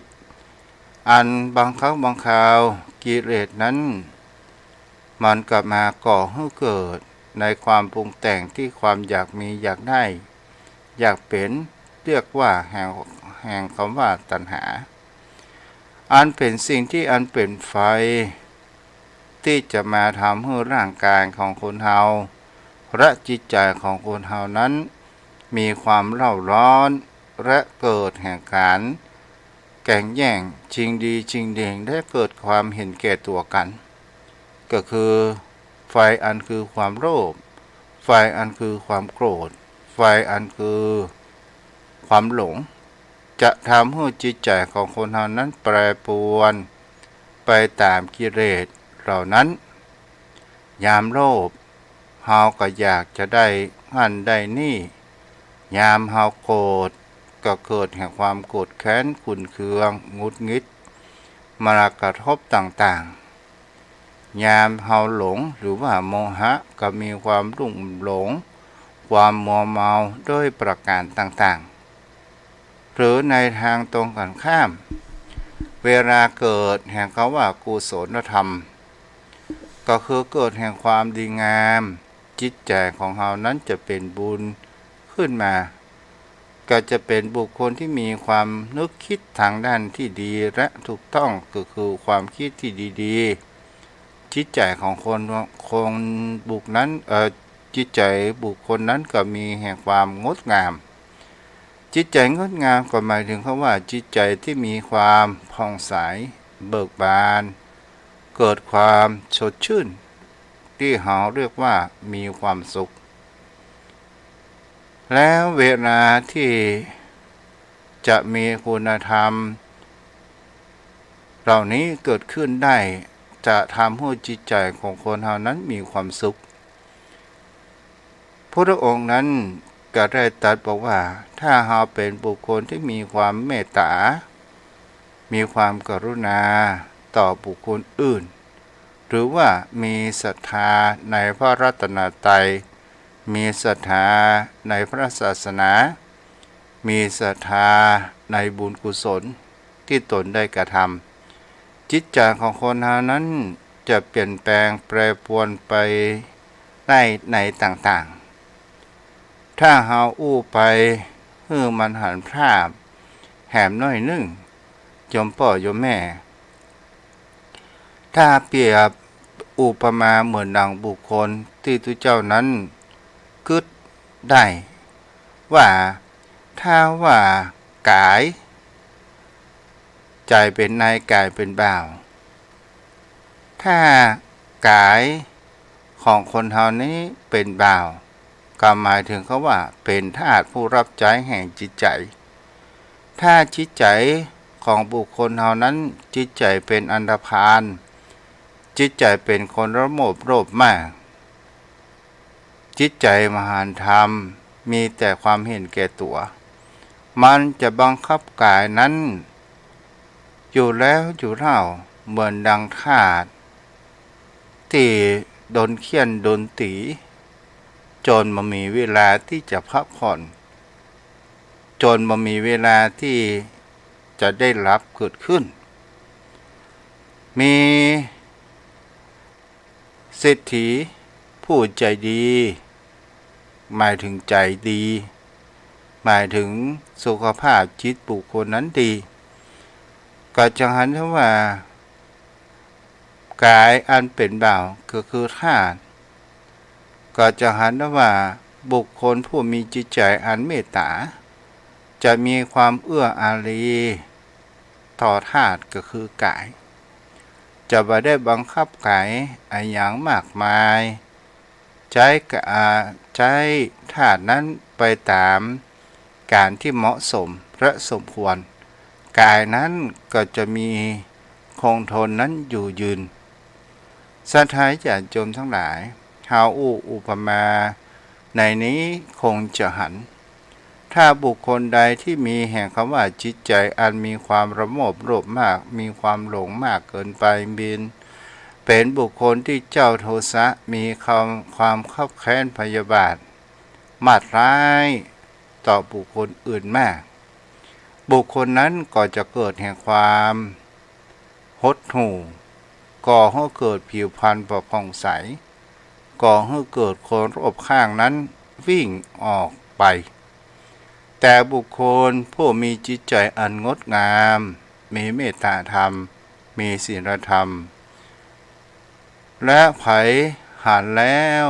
อันบางครั้งบางคราวกิเลสนั้น มันก็มาก่อหื้อเกิดในความปรุงแต่งตี้ความอยากมีอยากได้ อยากเป๋น เรียกว่าแห่ง แห่งกำว่าตัณหา อันเป๋นสิ่งตี้อันเป๋นไฟ ตี้จะมาทำหื้อร่างกายของคนเฮา และจิตใจ๋ของคนเฮานั้น มีความเร่าร้อน และเกิดแห่งก๋านแก่งแย่ง ชิงดีชิงเด่น และเกิดความเห็นแก่ตั๋วกั๋น ก็คือไฟอันคือความโลภ ไฟอันคือความโกรธ ไฟอันคือความหลง จะทำหื้อจิตใจ๋ของคนเฮานั้นแปรปรวนไปต๋ามกิเลส เหล่านั้น ยามโลภ เฮาก็อยากจะได้หั้นได้นี่ ยามเฮาโกรธ ก็เกิดแห่งความโกรธแค้น ขุ่นเคือง หงุดหงิด มากระทบต่างๆ ยามเฮาหลง หรือว่าโมหะ ก็มีความลุ่มหลง ความมัวเมาด้วยประการต่างๆ หรือในทางตรงกันข้าม เวลาเกิดแห่งคำว่ากุศลธรรม ก็คือเกิดแห่งความดีงาม จิตใจของเฮานั้นจะเป็นบุญขึ้นมา ก็จะเป็นบุคคลที่มีความนึกคิดทางด้านที่ดีและถูกต้อง ก็คือความคิดที่ดีๆ จิตใจของคน คนบุคคลนั้น เอ่อ จิตใจบุคคลนั้นก็มีแห่งความงดงาม จิตใจงดงามก็หมายถึงคำว่าจิตใจที่มีความผ่องใส เบิกบาน เกิดความสดชื่น ตี้เฮาเรียกว่ามีความสุข แล้วเวลาที่จะมีคุณธรรมเหล่านี้เกิดขึ้นได้ จะทำหื้อจิตใจของคนเฮานั้นมีความสุข พุทธองค์นั้นก็ได้ตรัสบอกว่า ถ้าเฮาเป็นบุคคลที่มีความเมตตา มีความกรุณาต่อบุคคลอื่น หรือว่ามีศรัทธาในพระรัตนตรัย มีศรัทธาในพระศาสนา มีศรัทธาในบุญกุศลที่ตนได้กระทำ จิตใจของคนเฮานั้นจะเปลี่ยนแปลงแปรปรวนไปได้ในต่างๆ ถ้าเฮาอู้ไปหื้อมันหันภาพแหมน้อยนึ่ง โยมป้อโยมแม่ ถ้าเปรียบอุปมาเหมือนดังบุคคลตี้ตุ๊เจ้านั้นกึ๊ดได้ว่า ถ้าว่ากาย ใจเป็นนาย ก๋ายเป็นบ่าว ถ้าก๋ายของคนเฮานี้เป็นบ่าว ก็หมายถึงคำว่าเป็นทาสผู้รับใจ๊แห่งจิตใจ ถ้าจิตใจของบุคคลเฮานั้น จิตใจเป็นอันธพาล จิตใจเป็นคนระโมบโลภมาก จิตใจมหันธรรม มีแต่ความเห็นแก่ตั๋ว มันจะบังคับก๋ายนั้นอยู่แล้วอยู่เล่า เหมือนดังทาสตี้โดนเฆี่ยนโดนตี๋ จ๋นบ่มีเวลาตี้จะพักผ่อน จ๋นบ่มีเวลาตี้จะได้หลับเกิดขึ้น มี เศรษฐีผู้ใจ๋ดี หมายถึงใจ๋ดี หมายถึงสุขภาพจิตบุคคลนั้นดี ก็จะหันได้ว่า ก๋ายอันเป็นบ่าวก็คือทาส ก็จะหันได้ว่าบุคคลผู้มีจิตใจอันเมตตา จะมีความเอื้ออารีต่อทาสก็คือก๋าย จะบ่ได้บังคับก๋ายอะหยังมากมาย ใจ๊กะ อ่า ใจ๊ทาสนั้นไปต๋ามก๋านตี้เหมาะสมและสมควร ก๋ายนั้นก็จะมีคงทนนั้นอยู่ยืน ศรัทธาญาติโยมทั้งหลาย เฮาอู้อุปมาในนี้คงจะหัน ถ้าบุคคลใดตี้มีแห่งคำว่าจิตใจอันมีความระโมบโลภมาก มีความหลงมากเกินไป เป๋น เป๋นบุคคลตี้เจ้าโทสะ มีความ ความคับแค้นพยาบาท มาดร้ายต่อบุคคลอื่นมาก บุคคลนั้นก็จะเกิดแห่งความหดหู่ ก่อหื้อเกิดผิวพรรณบ่ผ่องใส ก่อหื้อเกิดคนรอบข้างนั้นวิ่งออกไป แต่บุคคลผู้มีจิตใจอันงดงาม มีเมตตาธรรม มีศีลธรรม และใผหันแล้ว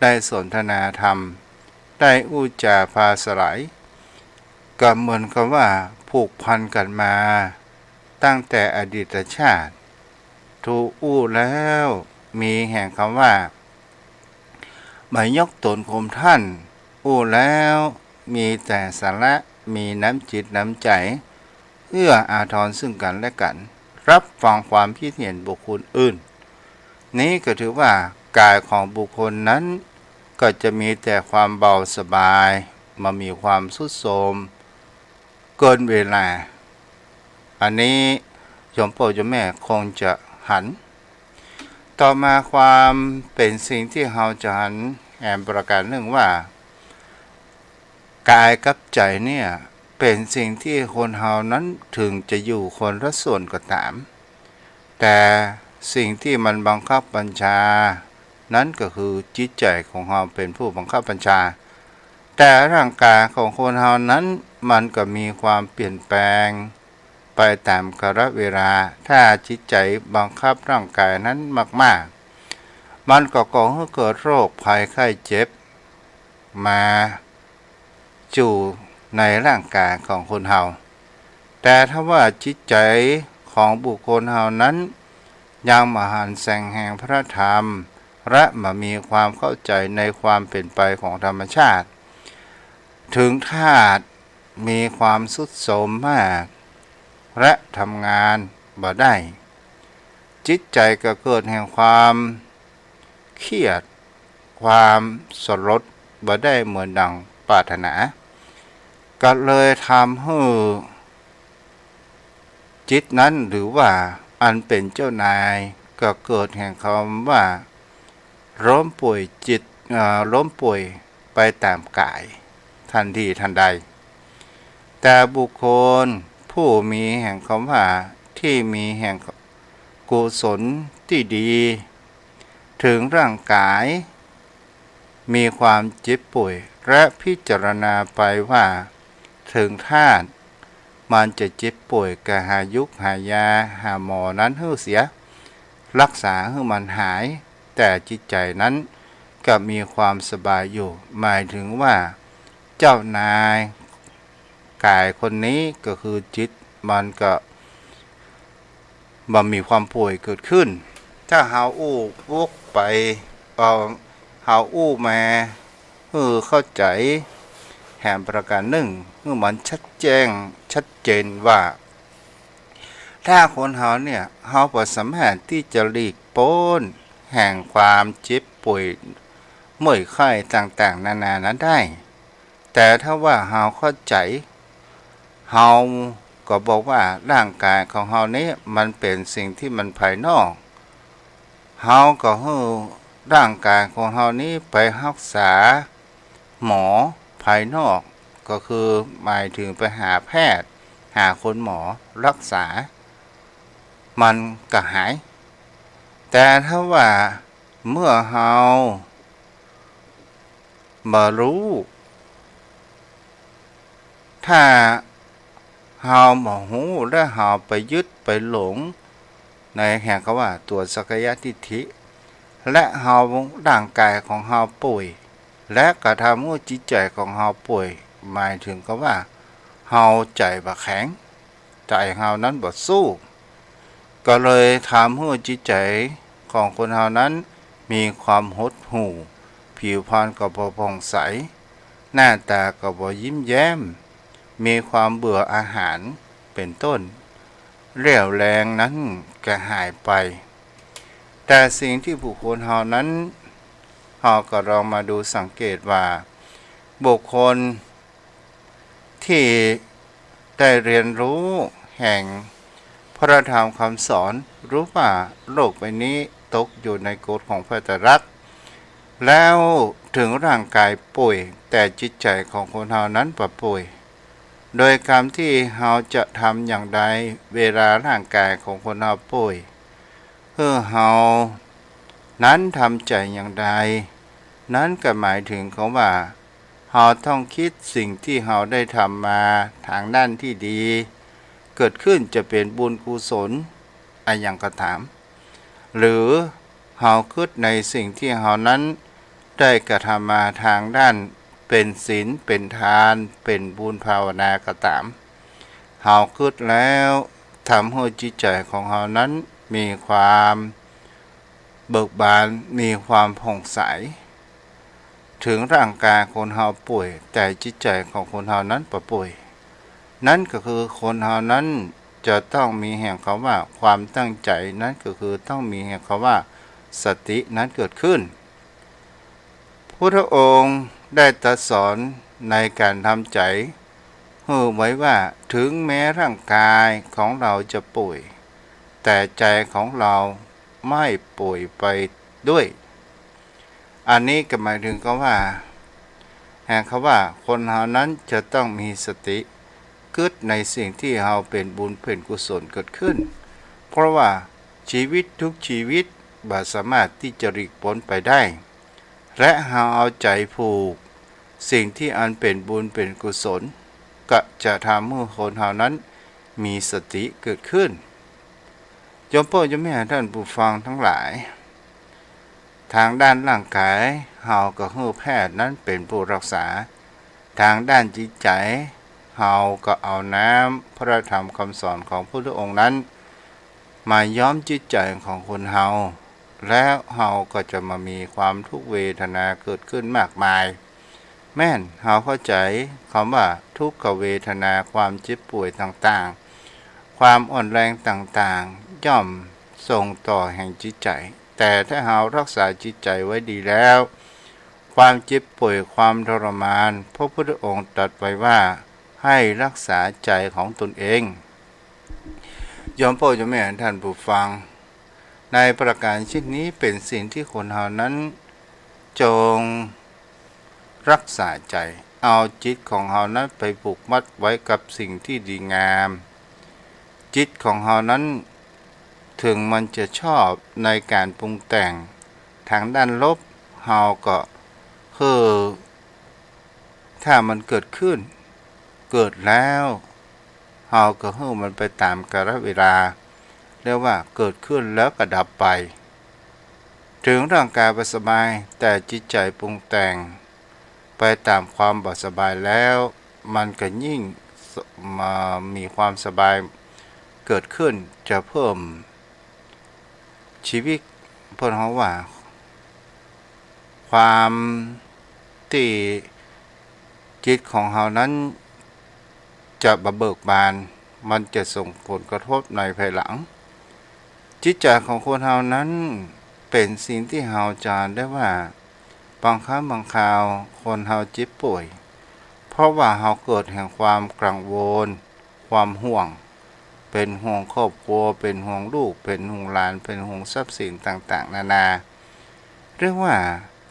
ได้สนทนาธรรม ได้อู้จ๋าปราศรัย ก็เหมือนกับว่าผูกพันกันมาตั้งแต่อดีตชาติ ถูกอู้แล้วมีแห่งคำว่า บ่ยกตนข่มท่าน อู้แล้วมีแต่สาระ มีน้ำจิตน้ำใจ๋ เอื้ออาทรซึ่งกันและกัน รับฟังความคิดเห็นบุคคลอื่น นี้ก็ถือว่ากายของบุคคลนั้นก็จะมีแต่ความเบาสบาย บ่มีความทรุดโทรมเกินเวลา อันนี้โยมป้อโยมแม่คงจะหัน ต่อมาความเป๋นสิ่งตี้เฮาจะหันแหมประการนึ่งว่า ก๋ายกับใจ๋เนี่ยเป๋นสิ่งตี้คนเฮานั้นเถิงจะอยู่คนละส่วนก็ต๋าม แต่สิ่งตี้มันบังคับบัญชานั้นก็คือจิตใจ๋ของเฮาเป๋นผู้บังคับบัญชา แต่ร่างก๋ายของคนเฮานั้นมันก็มีความเปลี่ยนแปลงไปต๋ามกาลเวลา ถ้าจิตใจ๋บังคับร่างก๋ายนั้นมากๆ มันก็ก่อหื้อเกิดโรคภัยไข้เจ็บ มา อยู่ในร่างก๋ายของคนเฮา แต่ถ้าว่าจิตใจ๋ของบุคคลเฮานั้นยังบ่หันแสงแห่งพระธรรม และบ่มีความเข้าใจ๋ในความเป๋นไปของธรรมชาติ เถิงธาตุมีความทรุดโทรมมาก และทำงานบ่ได้ จิตใจ๋ก็เกิดแห่งความ เครียด ความสลดบ่ได้เหมือนดังปรารถนา ก็เลยทำหื้อจิตนั้นหรือว่าอันเป๋นเจ้านายก็เกิดแห่งคำว่าล้มป่วยจิต เอ่อ ล้มป่วยไปต๋ามก๋าย ทันทีทันใด แต่บุคคลผู้มีแห่งคำว่าตี้มีแห่งกุศลตี้ดี เถิงร่างก๋ายมีความเจ็บป่วย และพิจารณาไปว่าเถิงธาตุมันจะเจ็บป่วย ก็หายุกหายาหาหมอนั้นหื้อเสีย รักษาหื้อมันหาย แต่จิตใจ๋นั้นก็มีความสบายอยู่ หมายเถิงว่าเจ้านายก๋ายคนนี้ก็คือจิตมันก็ บ่มีความป่วยเกิดขึ้น ถ้าเฮาอู้วกไป เอ่อ เฮาอู้มาหื้อเข้าใจ๋แหมประการนึ่ง หื้อมันชัดแจ้งชัดเจนว่า ถ้าคนเฮาเนี่ย เฮาบ่สามารถตี้จะหลีกป๊นแห่งความเจ็บป่วยเมื่อยไข้ต่างๆ นานานั้นได้ แต่ถ้าว่าเฮาเข้าใจ๋ เฮาก็บอกว่าร่างก๋ายของเฮานี้มันเป๋นสิ่งตี้มันภายนอก เฮาก็หื้อร่างก๋ายของเฮานี้ไปฮักษาหมอภายนอก ก็คือหมายเถิงไปหาแพทย์ หาคนหมอรักษา มันก็หาย แต่ถ้าว่าเมื่อเฮาบ่ฮู้ ถ้าเฮาบ่ฮู้และเฮาไปยึดไปหลงในแห่งคำว่าตั๋วสักกายทิฏฐิ และเฮา ร่างก๋ายของเฮาป่วย และกระทำหื้อจิตใจ๋ของเฮาป่วย หมายเถิงกับว่าเฮาใจ๋บ่แข็ง ใจ๋เฮานั้นบ่สู้ ก็เลยทำหื้อจิตใจ๋ของคนเฮานั้นมีความหดหู่ ผิวพรรณก็บ่ผ่องใส หน้าต๋าก็บ่ยิ้มแย้ม มีความเบื่ออาหารเป๋นต้น เรี่ยวแรงนั้นก็หายไป แต่สิ่งตี้บุคคลเฮานั้น เฮาก็ลองมาดูสังเกตว่า บุคคลตี้ได้เรียนฮู้แห่งพระธรรมคำสอน ฮู้ว่าโลกใบนี้ตกอยู่ในกฎของพระไตรลักษณ์ แล้วเถิงร่างก๋ายป่วย แต่จิตใจ๋ของคนเฮานั้นบ่ป่วย โดยกรรมตี้เฮาจะทำอย่างใด เวลาร่างก๋ายของคนเฮาป่วย หื้อเฮานั้นทำใจ๋อย่างใด นั้นก็หมายเถิงคำว่า เฮาต้องกึ๊ดสิ่งตี้เฮาได้ทำมาตางด้านตี้ดี เกิดขึ้นจะเป๋นบุญกุศลอะหยังก็ต๋าม หรือเฮากึ๊ดในสิ่งตี้เฮานั้นได้กระทำมาตางด้านเป๋นศีล เป๋นทาน เป๋นบุญภาวนาก็ต๋าม เฮากึ๊ดแล้วทำหื้อจิตใจ๋ของเฮานั้นมีความเบิกบาน มีความผ่องใส เถิงร่างก๋ายคนเฮาป่วย แต่จิตใจ๋ของคนเฮานั้นบ่ป่วย นั้นก็คือคนเฮานั้นจะต้องมีแห่งคำว่าความตั้งใจ๋ นั้นก็คือต้องมีแห่งคำว่า สตินั้นเกิดขึ้น พุทธองค์ได้ตรัสสอนในก๋านทำใจ๋หื้อไว้ว่า เถิงแม้ร่างก๋ายของเฮาจะป่วย แต่ใจ๋ของเฮาไม่ป่วยไปด้วย อันนี้ก็หมายเถิงกำว่า แห่งกำว่าคนเฮานั้นจะต้องมีสติกึ๊ดในสิ่งตี้เฮาเป๋นบุญเป๋นกุศลเกิดขึ้น เพราะว่าชีวิตทุกชีวิตบ่สามารถตี้จะหลีกป๊นไปได้ และเฮาเอาใจ๋ผูกสิ่งตี้อันเป๋นบุญเป๋นกุศล ก็จะทำหื้อคนเฮานั้นมีสติเกิดขึ้น โยมป้อโยมแม่ต้านผู้ฟังตังหลาย ตางด้านร่างก๋ายเฮาก็หื้อแพทย์นั้นเป๋นผู้ฮักษา ตางด้านจิตใจ๋เฮาก็เอาน้ำพระธรรมกำสอนของพุทธองค์นั้น มาย้อมจิตใจ๋ของคนเฮา แล้วเฮาก็จะบ่มีความทุกขเวทนาเกิดขึ้นมากมาย แม่นเฮาเข้าใจ๋กำว่าทุกขเวทนาความเจ็บป่วยต่างๆ ความอ่อนแรงต่างๆ ย่อมส่งต่อแห่งจิตใจ๋ แต่ถ้าเฮาฮักษาจิตใจ๋ไว้ดีแล้ว ความเจ็บป่วยความทรมาน พระพุทธองค์ตรัสไว้ว่า ให้ฮักษาใจ๋ของตนเอง โยมป้อโยมแม่ต้านผู้ฟัง ในประก๋านเช่นนี้เป๋นสิ่งตี้คนเฮานั้นจงฮักษาใจ๋ เอาจิตของเฮานั้นไปผูกมัดไว้กับสิ่งตี้ดีงาม จิตของเฮานั้นเถิงมันจะชอบในก๋านปรุงแต่งตางด้านลบ เฮาก็หื้อ ถ้ามันเกิดขึ้น เกิดแล้ว เฮาก็หื้อมันไปต๋ามกาลเวลา เรียกว่าเกิดขึ้นแล้วก็ดับไป เถิงร่างก๋ายบ่สบาย แต่จิตใจ๋ปรุงแต่งไปต๋ามความบ่สบายแล้ว มันก็ยิ่งส- มา- มีความสบายเกิดขึ้น จะเพิ่ม ชีวิต เปิ้นฮ้องว่า ความตี้จิตของเฮานั้นจะบ่เบิกบาน มันจะส่งผลกระทบในภายหลัง จิตใจ๋ของคนเฮานั้นเป๋นสิ่งตี้เฮาจะได้ว่า บางครั้งบางคราวคนเฮาเจ็บป่วย เพราะว่าเฮาเกิดแห่งความกังวล ความห่วง เป๋นห่วงครอบครัว เป๋นห่วงลูก เป๋นห่วงหลาน เป๋นห่วงทรัพย์สินต่างๆ นานา เรียกว่า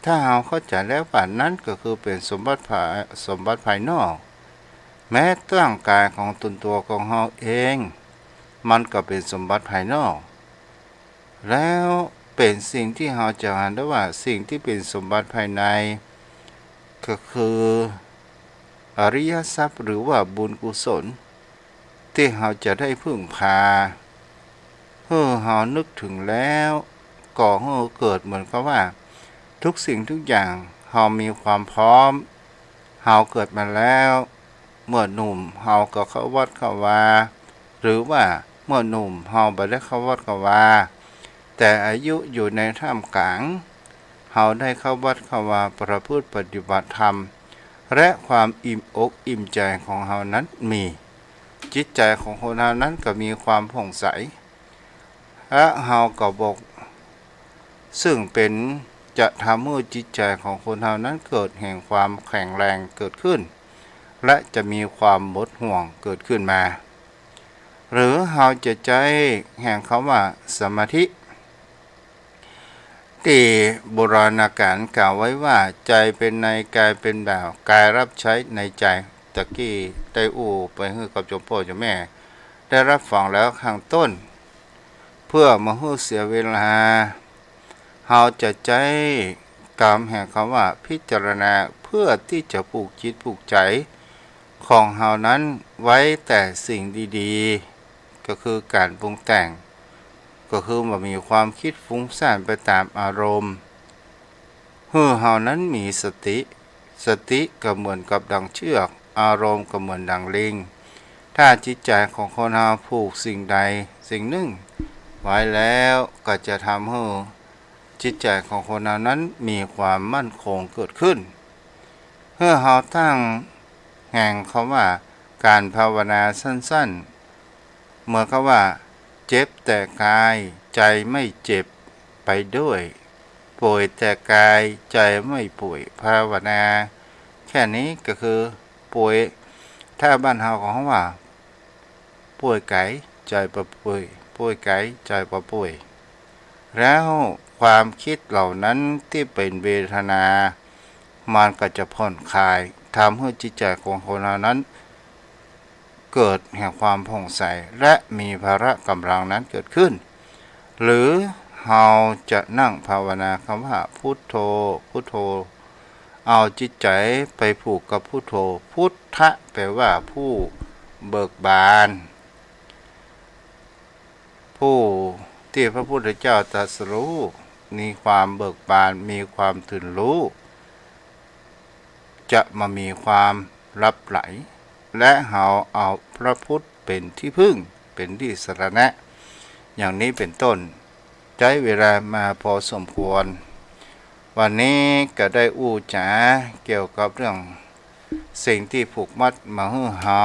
ถ้าเฮาเข้าใจ๋แล้วว่านั้นก็คือเป๋นสมบัติภาย- สมบัติภายนอก แม้ร่างก๋ายของตนตั๋วของเฮาเอง มันก็เป๋นสมบัติภายนอก แล้วเป๋นสิ่งตี้เฮาจะหันได้ว่าสิ่งตี้เป๋นสมบัติภายใน ก็คืออริยทรัพย์หรือว่าบุญกุศล ตี้เฮาจะได้พึ่งพา หื้อเฮานึกเถิงแล้ว ก่อหื้อเกิดเหมือนกับว่า ทุกสิ่งทุกอย่างเฮามีความพร้อม เฮาเกิดมาแล้ว เมื่อหนุ่มเฮาก็เข้าวัดเข้าวา หรือว่าเมื่อหนุ่มเฮาบ่ได้เข้าวัดเข้าวา แต่อายุอยู่ในท่ามกลาง เฮาได้เข้าวัดเข้าวาประพฤติปฏิบัติธรรม และความอิ่มอกอิ่มใจ๋ของเฮานั้นมี จิตใจ๋ของคนเฮานั้นก็มีความผ่องใส และเฮาก็บ่ ซึ่งเป๋นจะทำหื้อจิตใจ๋ของคนเฮานั้นเกิดแห่งความแข็งแรงเกิดขึ้น และจะมีความหมดห่วงเกิดขึ้นมา หรือเฮาจะใจ๊แห่งกำว่าสมาธิ ตี้โบราณกาลกล่าวไว้ว่า ใจ๋เป๋นนาย กายเป๋นบ่าว กายรับใช้นายใจ๋ ตะกี้ได้อู้ไปหื้อกับโยมป้อโยมแม่ได้ฮับฟังแล้วข้างต้น เพื่อบ่หื้อเสียเวลา เฮาจะใจ๊กำแห่งกำว่าพิจารณา เพื่อตี้จะผูกจิตผูกใจ๋ของเฮานั้นไว้แต่สิ่งดีๆ ก็คือก๋านปรุงแต่ง ก็คือบ่มีความกึ๊ดฟุ้งซ่านไปต๋ามอารมณ์ หื้อเฮานั้นมีสติ สติก็เหมือนกับดังเชือก อารมณ์ก็เหมือนดังลิง ถ้าจิตใจ๋ของคนเฮาผูกสิ่งใดสิ่งนึ่งไว้แล้ว ก็จะทำหื้อจิตใจ๋ของคนเฮานั้นมีความมั่นคงเกิดขึ้น หื้อเฮาตั้งแห่งกำว่าก๋านภาวนาสั้นๆ เหมือนกับว่า เจ็บแต่กาย ใจ๋ไม่เจ็บ ไปด้วย ป่วยแต่กาย ใจไม่ป่วย ภาวนาแค่นี้ก็คือป่วย ถ้าบ้านเฮาก็ฮ้องว่า ป่วยก๋าย ใจ๋บ่ป่วย ป่วยก๋าย ใจ๋บ่ป่วย แล้วความกึ๊ดเหล่านั้นตี้เป๋นเวทนา มันก็จะผ่อนคลาย ทำหื้อจิตใจ๋ของคนเฮานั้น เกิดแห่งความผ่องใส และมีพละก๋ำลังนั้นเกิดขึ้น หรือเฮาจะนั่งภาวนาคำว่า พุทโธ พุทโธ เอาจิตใจ๋ไปผูกกับพุทโธ พุทธะแปลว่าผู้เบิกบาน ผู้ตี้พระพุทธเจ้าตรัสรู้ มีความเบิกบาน มีความตื่นรู้ จะบ่มีความหลับไหล และเฮาเอาพระพุทธเป๋นตี้พึ่ง เป๋นตี้สรณะ อย่างนี้เป๋นต้น ใจ๊เวลามาพอสมควร วันนี้ก็ได้อู้จ๋าเกี่ยวกับเรื่องสิ่งตี้ผูกมัดบ่หื้อเฮา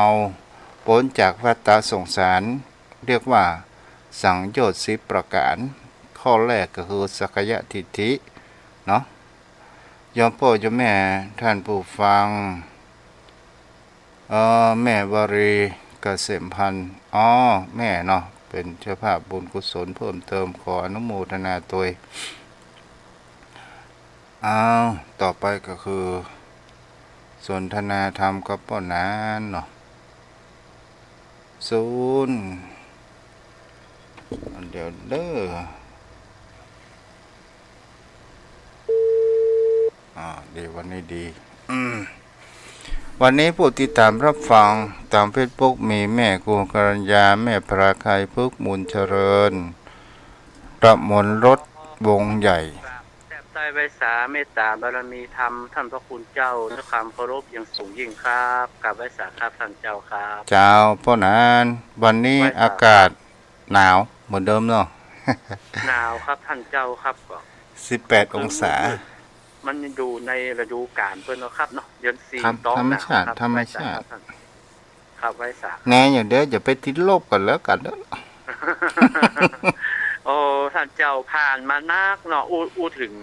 ป๊นจากวัฏฏะสงสาร เรียกว่าสังโยชน์สิบประก๋าน ข้อแรกก็คือสักกายทิฏฐิเนาะ โยมป้อโยมแม่ท่านผู้ฟัง เอ่อ แม่วารีเกษมพันธ์ อ๋อ แม่เนาะ เป๋นเจ้าภาพบุญกุศลเพิ่มเติม ขออนุโมทนาตวย อ้าว ต่อไปก็คือ สนทนาธรรมกับป้อหนานเนาะ ศูนย์ เดี๋ยวเด้อ อ่า ดี วันนี้ดี อืม วันนี้ผู้ติดตามรับฟังตามเฟซบุ๊กมีแม่ครูกัญญา แม่ปราไค พฤกษ์ มูลเจริญ ประมวลรถ วงใหญ่ แทบใต้ไหว้สาเมตตาบารมีธรรมท่านพระคุณเจ้าด้วยความเคารพอย่างสูงยิ่งครับ กราบไหว้สาครับท่านเจ้าครับ เจ้า ป้อหนาน วันนี้ ไหว้สา อากาศหนาวเหมือนเดิมเนาะ หนาวครับท่านเจ้าครับ ก็ สิบแปดองศา มันอยู่ในฤดูกาลเปิ้นเนาะครับเนาะ เดือนสี่ ธรรม ต้องหนาว ธรรมชาติ ครับ ธรรมชาติ ไหว้สาครับท่าน ครับ ไหว้สา แน่อย่างเดียวอย่าไปติดลบก่อนแล้วกันเด้อ โอ้ ท่านเจ้า ผ่านมานักเนาะ อู้ อู้เถิง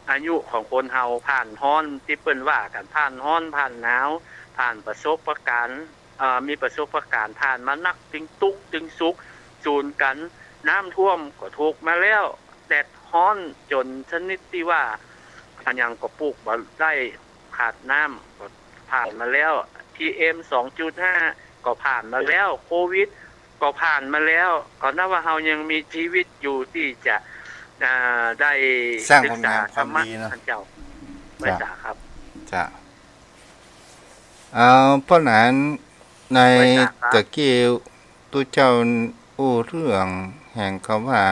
อายุของคนเฮา ผ่านฮ้อนตี้เปิ้นว่ากั๋น ผ่านฮ้อน ผ่านหนาว ผ่านประสบการณ์ เอ่อ มีประสบการณ์ ผ่านมานัก ตึงตุ๊กข์ ตึงสุข สูนกั๋น น้ำท่วมก็ทุกข์มาแล้ว แดดฮ้อนจ๋นชนิดตี้ว่า อะหยังก็ปลูกบ่ได้ ขาดน้ำก็ผ่านมาแล้ว PM สองจุดห้า ก็ผ่านมาแล้ว โควิดก็ผ่านมาแล้ว ก็นับว่าเฮายังมีชีวิตอยู่ตี้จะ อ่า ได้ สร้าง ศึกษา ผลงานความดีเนาะ ธรรมะ ท่านเจ้า ไหว้สาครับ เจ้า เอา ป้อหนาน ใน ไหว้สาครับ ตะกี้ตุ๊เจ้าอู้เรื่องแห่งกำว่า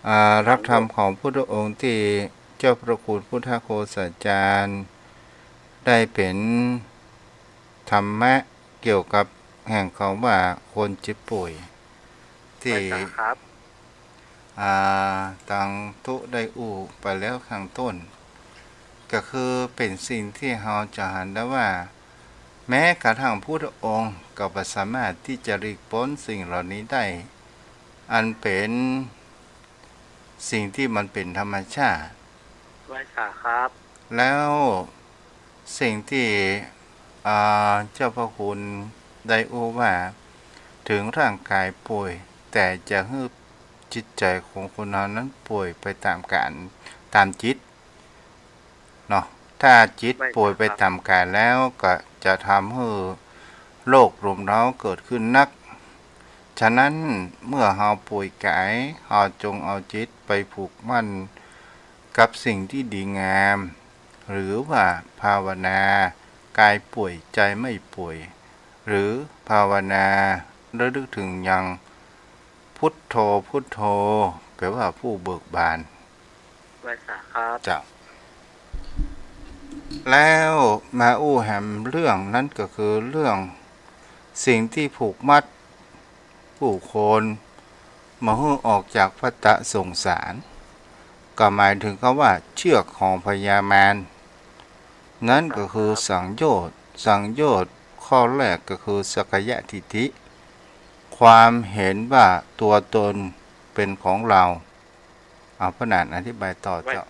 อ่า หลักธรรมของพุทธองค์ตี้เจ้าพระคุณพุทธโฆษาจารย์ ได้เป๋นธรรมะเกี่ยวกับแห่งกำว่าคนเจ็บป่วย ตี้ ไหว้สาครับ อ่า ตังตุ๊ได้อู้ไปแล้วข้างต้น ก็คือเป๋นสิ่งตี้เฮาจะหันได้ว่า แม้กระทั่งพุทธองค์ก็บ่สามารถตี้จะหลีกป๊นสิ่งเหล่านี้ได้ อันเป๋นสิ่งตี้มันเป๋นธรรมชาติ ไหว้สาครับ แล้วสิ่งตี้ อ่า เจ้าพระคุณได้อู้ว่า เถิงร่างก๋ายป่วย แต่จะหื้อจิตใจ๋ของคนเฮานั้นป่วยไปต๋ามก๋าน ต๋ามจิต เนาะ ถ้าจิต ไม่ ป่วยไป ครับ ต๋ามก๋ายแล้วก็จะทำหื้อโรครุมเร้าเกิดขึ้นนัก ฉะนั้นเมื่อเฮาป่วยก๋าย เฮาจงเอาจิตไปผูกมั่นกับสิ่งตี้ดีงาม หรือว่าภาวนา ก๋ายป่วยใจ๋ไม่ป่วย หรือภาวนาระลึกเถิงยัง พุทโธ พุทโธ แปลว่าผู้เบิกบาน ไหว้สาครับ เจ้า แล้วมาอู้แหมเรื่องนั้นก็คือเรื่องสิ่งตี้ผูกมัดผู้คนบ่หื้อออกจากวัฏฏะสงสาร ก็หมายเถิงกำว่าเชือกของพญามาร นั้นก็คือสังโยชน์ สังโยชน์ข้อแรกก็คือสักกายทิฏฐิ ความเห็นว่าตัวตนเป๋นของเฮา เอาพ่อหนานอธิบายต่อเจ้า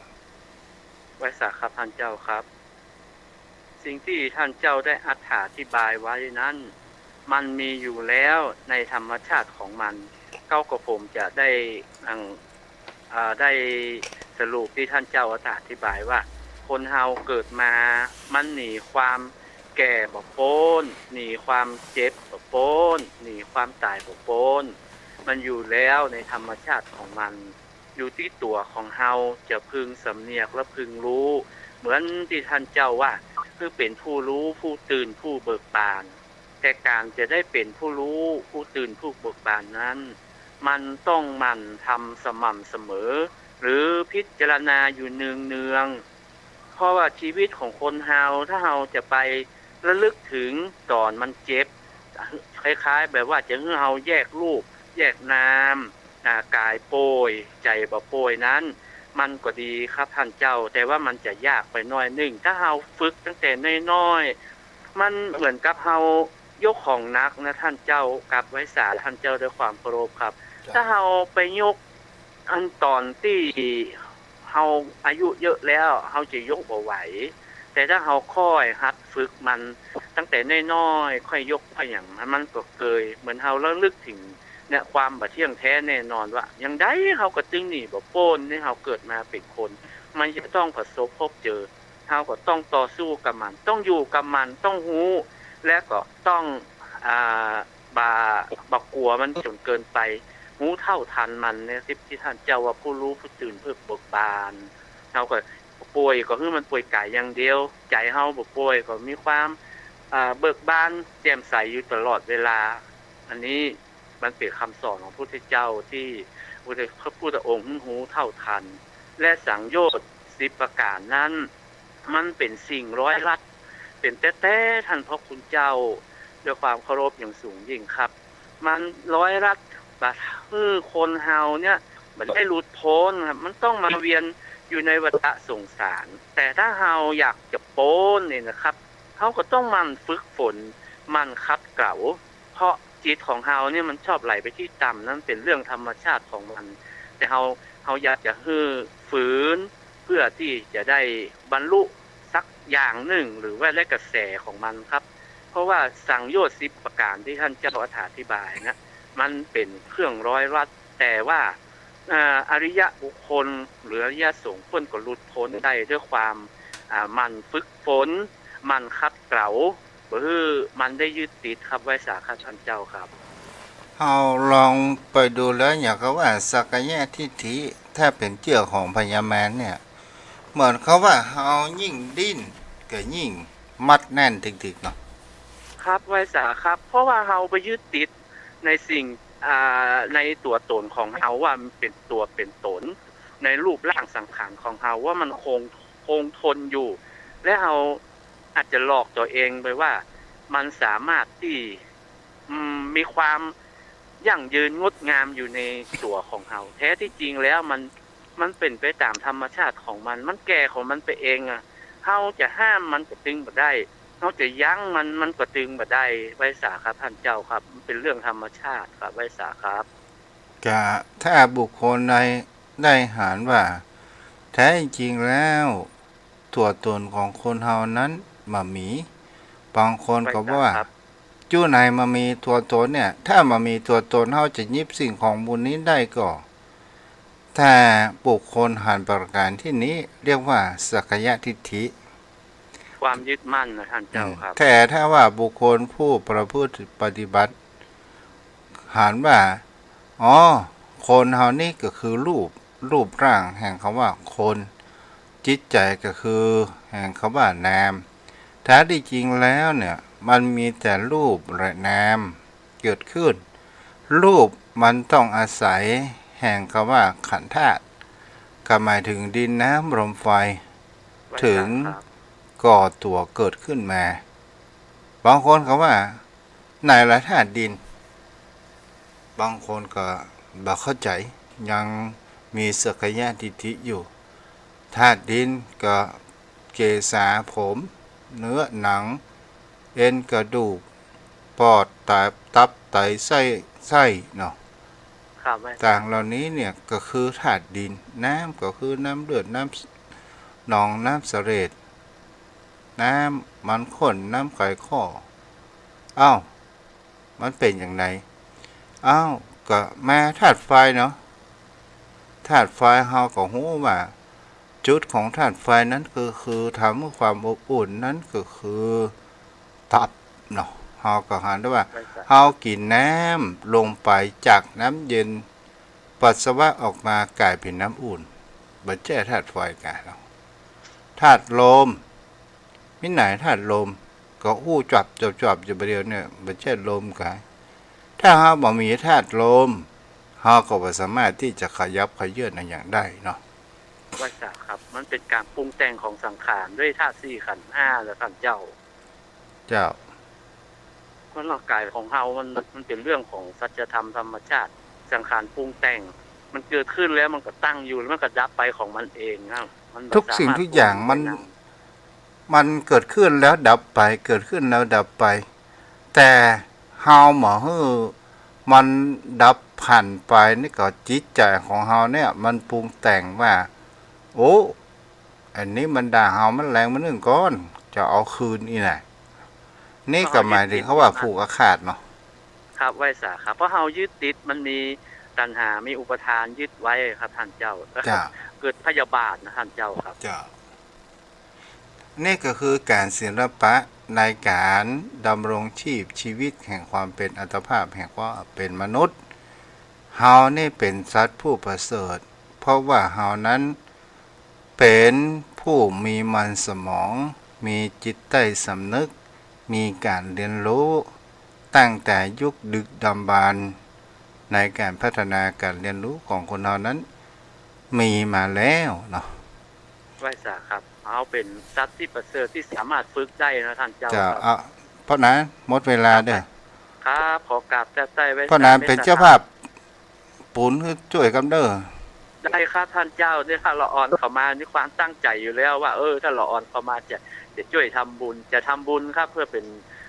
ไหว้สาครับท่านเจ้าครับ สิ่งตี้ท่านเจ้าได้อธิบายไว้นั้น มันมีอยู่แล้วในธรรมชาติของมัน เก้ากับผมจะได้อัง อ่า ได้สรุปตี้ท่านเจ้าอธิบายว่า คนเฮาเกิดมา มันหนีความแก่บ่ป๊น หนีความเจ็บบ่ป๊น หนีความต๋ายบ่ป๊น มันอยู่แล้วในธรรมชาติของมัน อยู่ตี้ตั๋วของเฮาจะพึงสำเนียกและพึงฮู้ เหมือนตี้ท่านเจ้าว่า คือเป๋นผู้ฮู้ ผู้ตื่น ผู้เบิกบาน แต่ก๋านจะได้เป๋นผู้ฮู้ ผู้ตื่น ผู้เบิกบานนั้น มันต้องหมั่นทำสม่ำเสมอ หรือพิจารณาอยู่เนืองๆ เพราะว่าชีวิตของคนเฮา ถ้าเฮาจะไประลึกเถิงต๋อนมันเจ็บ คล้ายๆ แบบว่าจะหื้อเฮาแยกรูป แยกนาม อ่า ก๋ายป่วย ใจ๋บ่ป่วยนั้น มันก็ดีครับท่านเจ้า แต่ว่ามันจะยากไปหน้อยนึ่ง ถ้าเฮาฝึกตั้งแต่น้อยๆ มันเหมือนกับเฮายกของหนักนะท่านเจ้า กับไหว้สาท่านเจ้าด้วยความเคารพครับ เจ้า ถ้าเฮาไปยกอันต๋อนตี้เฮาอายุเยอะแล้ว เฮาจะยกบ่ไหว แต่ถ้าเฮาค่อยหัดฝึกมันตั้งแต่น้อยๆ ค่อยยกค่อยหยัง มันก็เกย เหมือนเฮาระลึกเถิงเนี่ย ความบ่เที่ยงแท้แน่นอนว่า อย่างใดเฮาก็ตึงหนีบ่ป๊น นี่เฮาเกิดมาเป๋นคน มันจะต้องประสบพบเจอ เฮาก็ต้องต่อสู้กับมัน ต้องอยู่กับมัน ต้องฮู้ และก็ต้อง อ่า บ่า บ่ากลัวมันจ๋นเกินไป ฮู้เท่าทันมันเนี่ย ตี้ ตี้ท่านเจ้าว่าผู้ฮู้ ผู้ตื่น ผู้เบิกบาน เฮาก็ป่วยก็หื้อมันป่วยก๋ายอย่างเดียว ใจ๋เฮาบ่ป่วย ก็มีความ อ่า เบิกบานแจ่มใสอยู่ตลอดเวลา อันนี้มันเป๋นกำสอนของพระพุทธเจ้าตี้พระพุทธองค์ฮู้เท่าทัน และสังโยชน์สิบประก๋านนั้น มันเป๋นสิ่งร้อยรัด เป๋นแต๊ๆ ท่านพระคุณเจ้า ด้วยความเคารพอย่างสูงยิ่งครับ มันร้อยรัด บ่หื้อคนเฮาเนี่ย บ่ได้หลุดป๊นครับ มันต้องมาเวียนอยู่ในวัฏสงสาร แต่ถ้าเฮาอยากจะป๊นเนี่ยนะครับ เฮาก็ต้องหมั่นฝึกฝน หมั่นขัดเกลา เพราะจิตของเฮาเนี่ยมันชอบไหลไปตี้ต่ำ นั้นเป๋นเรื่องธรรมชาติของมัน แต่เฮา เฮาอยากจะหื้อฝืน เพื่อตี้จะได้บรรลุสักอย่างนึ่ง หรือว่าได้กระแสของมันครับ เพราะว่าสังโยชน์สิบประก๋านตี้ท่านเจ้าอธิบายนะ มันเป๋นเครื่องร้อยรัด แต่ว่า อ่า อริยบุคคลหรืออริยสงฆ์เปิ้นก็หลุดป๊นได้ด้วยความ อ่า หมั่นฝึกฝน หมั่นขัดเกลา บ่หื้อมันได้ยึดติดครับ ไหว้สาครับท่านเจ้าครับ เฮาลองไปดูแล้ว อย่างกำว่าสักกายทิฏฐิ ถ้าเป๋นเจื้อของพญามารเนี่ย เหมือนกำว่าเฮายิ่งดิ้นก็ยิ่งมัดแน่นตึงๆ เนาะ ครับ ไหว้สาครับ เพราะว่าเฮาไปยึดติดในสิ่ง อ่า ในตั๋วตนของเฮาว่ามันเป๋นตั๋วเป๋นตน ในรูปร่างสังขารของเฮาว่ามันคง คงทนอยู่ และเฮาอาจจะหลอกตั๋วเองไปว่ามันสามารถตี้ อืม มีความยั่งยืนงดงามอยู่ในตั๋วของเฮา แท้ที่จริงแล้วมัน มันเป๋นไปต๋ามธรรมชาติของมัน มันแก่ของมันไปเองอะ เฮาจะห้ามมันก็ตึงบ่ได้ เฮาจะยั้งมัน มันก็ตึงบ่ได้ ไหว้สาครับท่านเจ้าครับ มันเป๋นเรื่องธรรมชาติครับ ไหว้สาครับ กะถ้าบุคคลใดได้หันว่า แท้จริงแล้วตั๋วตนของคนเฮานั้นบ่มี บางคนก็ว่า ไหว้สาครับ จุไหนบ่มีตั๋วตนเนี่ย ถ้าบ่มีตั๋วตน เฮาจะยึดสิ่งของหมู่นี้ได้ก่อ ถ้าบุคคลหันประก๋านตี้นี้เรียกว่าสักกายทิฏฐิ ความยึดมั่นนะท่านเจ้าครับ อืม แต่ถ้าว่าบุคคลผู้ประพฤติปฏิบัติ หันว่า อ๋อ คนเฮานี้ก็คือรูป รูปร่างแห่งกำว่าคน จิตใจ๋ก็คือแห่งกำว่านาม แท้ที่จริงแล้วเนี่ย มันมีแต่รูปและนามเกิดขึ้น รูปมันต้องอาศัยแห่งกำว่าขันธ์ธาตุ ก็หมายถึงดินน้ำลมไฟ ไหว้สาครับ เถิงก่อตั๋วเกิดขึ้นมา บางคนก็ว่า ไหนละธาตุดิน บางคนก็บ่เข้าใจ๋ ยังมีสักกายทิฏฐิอยู่ ธาตุดินก็เกศาผม เนื้อหนัง เอ็นกระดูก ปอด ตับ ตับไต ไส้ ไส้เนาะ ครับ ว่า ต่างเหล่านี้เนี่ยก็คือธาตุดิน น้ำก็คือน้ำเลือด น้ำนอง น้ำเสลด น้ำมันข้น น้ำไขข้อ เอ้า มันเป๋นอย่างใด เอ้า ก็มาธาตุไฟเนาะ ธาตุไฟเฮาก็ฮู้ว่า จุดของธาตุไฟนั้นก็คือทำให้ความอบอุ่นนั้นก็คือตับเนาะ เฮาก็หันได้ว่า เฮากิ๋นน้ำลงไปจากน้ำเย็น ปัสสาวะออกมาก๋ายเป๋นน้ำอุ่น บ่ใจ้ธาตุไฟกาเนาะ ธาตุลม มีไหนธาตุลม ก็อู้จับจับจับอยู่บ่าเดี่ยวเนี่ย บ่ใจ้ลมกา ถ้าเฮาบ่มีธาตุลม เฮาก็บ่สามารถตี้จะขยับเขยื้อนอะหยังได้เนาะ ว่าจ้ะครับ มันเป๋นก๋านปรุงแต่งของสังขารด้วยธาตุสี่ขันธ์ห้าแล้วท่านเจ้า เจ้า เพราะร่างก๋ายของเฮามัน มันเป๋นเรื่องของสัจธรรมธรรมชาติ สังขารปรุงแต่ง มันเกิดขึ้นแล้วมันก็ตั้งอยู่ แล้วมันก็ดับไปของมันเองนะ มันบ่ ทุกสิ่งทุกอย่างมัน สามารถปรุงแต่งได้ มันเกิดขึ้นแล้วดับไป เกิดขึ้นแล้วดับไป แต่เฮาบ่หื้อมันดับผ่านไป นี่ก็จิตใจ๋ของเฮาเนี่ยมันปรุงแต่งว่า โอ้ อันนี้มันด่าเฮา มันแลงมานึ่งก้อน จะเอาคืนอี้น่ะ นี่ก็หมายเถิงคำว่าผูกอาฆาตเนาะ ครับ ว่าจ้ะครับ เพราะเฮายึดติด มันมีตัณหา มีอุปาทานยึดไว้ครับท่านเจ้า เจ้า เกิดพยาบาทนะท่านเจ้าครับ เจ้า นี่ก็คือก๋านศิลปะในก๋านดำรงชีพ ชีวิตแห่งความเป๋นอัตภาพแห่งความเป๋นมนุษย์ เฮานี่เป๋นสัตว์ผู้ประเสริฐ เพราะว่าเฮานั้นเป๋นผู้มีมันสมอง มีจิตใต้สำนึก มีก๋านเฮียนฮู้ ตั้งแต่ยุคดึกดำบรรพ์ ในก๋านพัฒนาก๋านเฮียนฮู้ของคนเฮานั้น มีมาแล้วเนาะ ว่าจ้ะครับ เฮาเป๋นสัตว์ตี้ประเสริฐตี้สามารถฝึกได้นะท่านเจ้า เจ้า ครับ เอา เพราะนั้นหมดเวลาเด้อ ครับ ขอกราบแต้ๆ ไว้ เพราะนั้นเป๋นเจ้าภาพปูนหื้อจ้วยกำเน่อ ได้ครับท่านเจ้า นี่ถ้าละอ่อนเข้ามา มีความตั้งใจ๋อยู่แล้วว่า เออ ถ้าละอ่อนเข้ามาจะ จะจ้วยทำบุญ จะทำบุญครับ เพื่อเป๋น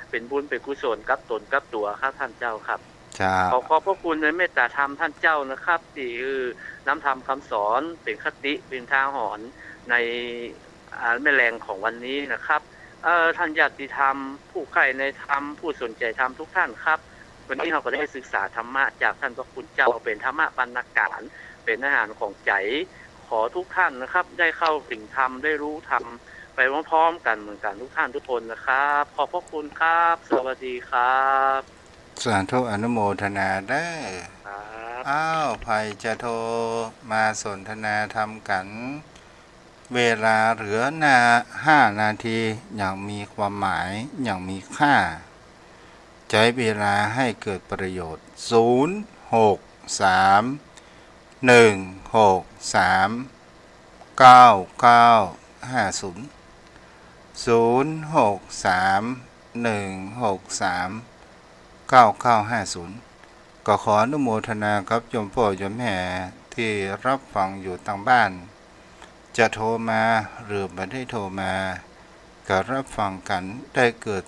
เป๋นบุญเป๋นกุศลกับต๋นกับตั๋วครับท่านเจ้าครับ เจ้า ขอขอบพระคุณในเมตตาธรรมท่านเจ้านะครับ ตี้หื้อน้ำธรรมคำสอนเป๋นคติเป๋นอุทาหรณ์ใน อ่า แม่แลงของวันนี้นะครับ เอ่อ ท่านญาติธรรม ผู้ใคร่ในธรรม ผู้สนใจ๋ธรรมทุกท่านครับ วันนี้เฮาก็ได้ศึกษาธรรมะจากท่านพระคุณเจ้า เป๋นธรรมะบรรณาการ เป๋นอาหารของใจ๋ ขอทุกท่านนะครับ ได้เข้าถึงธรรม ได้รู้ธรรมไปพร้อมๆ กั๋นเหมือนกั๋นทุกท่านทุกคนนะครับ ขอบพระคุณครับ สวัสดีครับ สาธุ อนุโมทนาเด้อ ครับ อ้าว ใผจะโทรมาสนทนาธรรมกั๋น เวลาเหลือนา ห้านาที อย่างมีความหมาย อย่างมีค่า ใจ๊เวลาให้เกิดประโยชน์ ศูนย์ หก สาม หนึ่ง หก สาม เก้า เก้า ห้า ศูนย์ ศูนย์ หก สาม หนึ่ง หก สาม เก้า เก้า ห้า ศูนย์ ก็ขออนุโมทนากับโยมป้อโยมแม่ตี้รับฟังอยู่ตางบ้าน จะโทรมาหรือบ่ได้โทรมา ก็รับฟังกั๋น ได้เกิด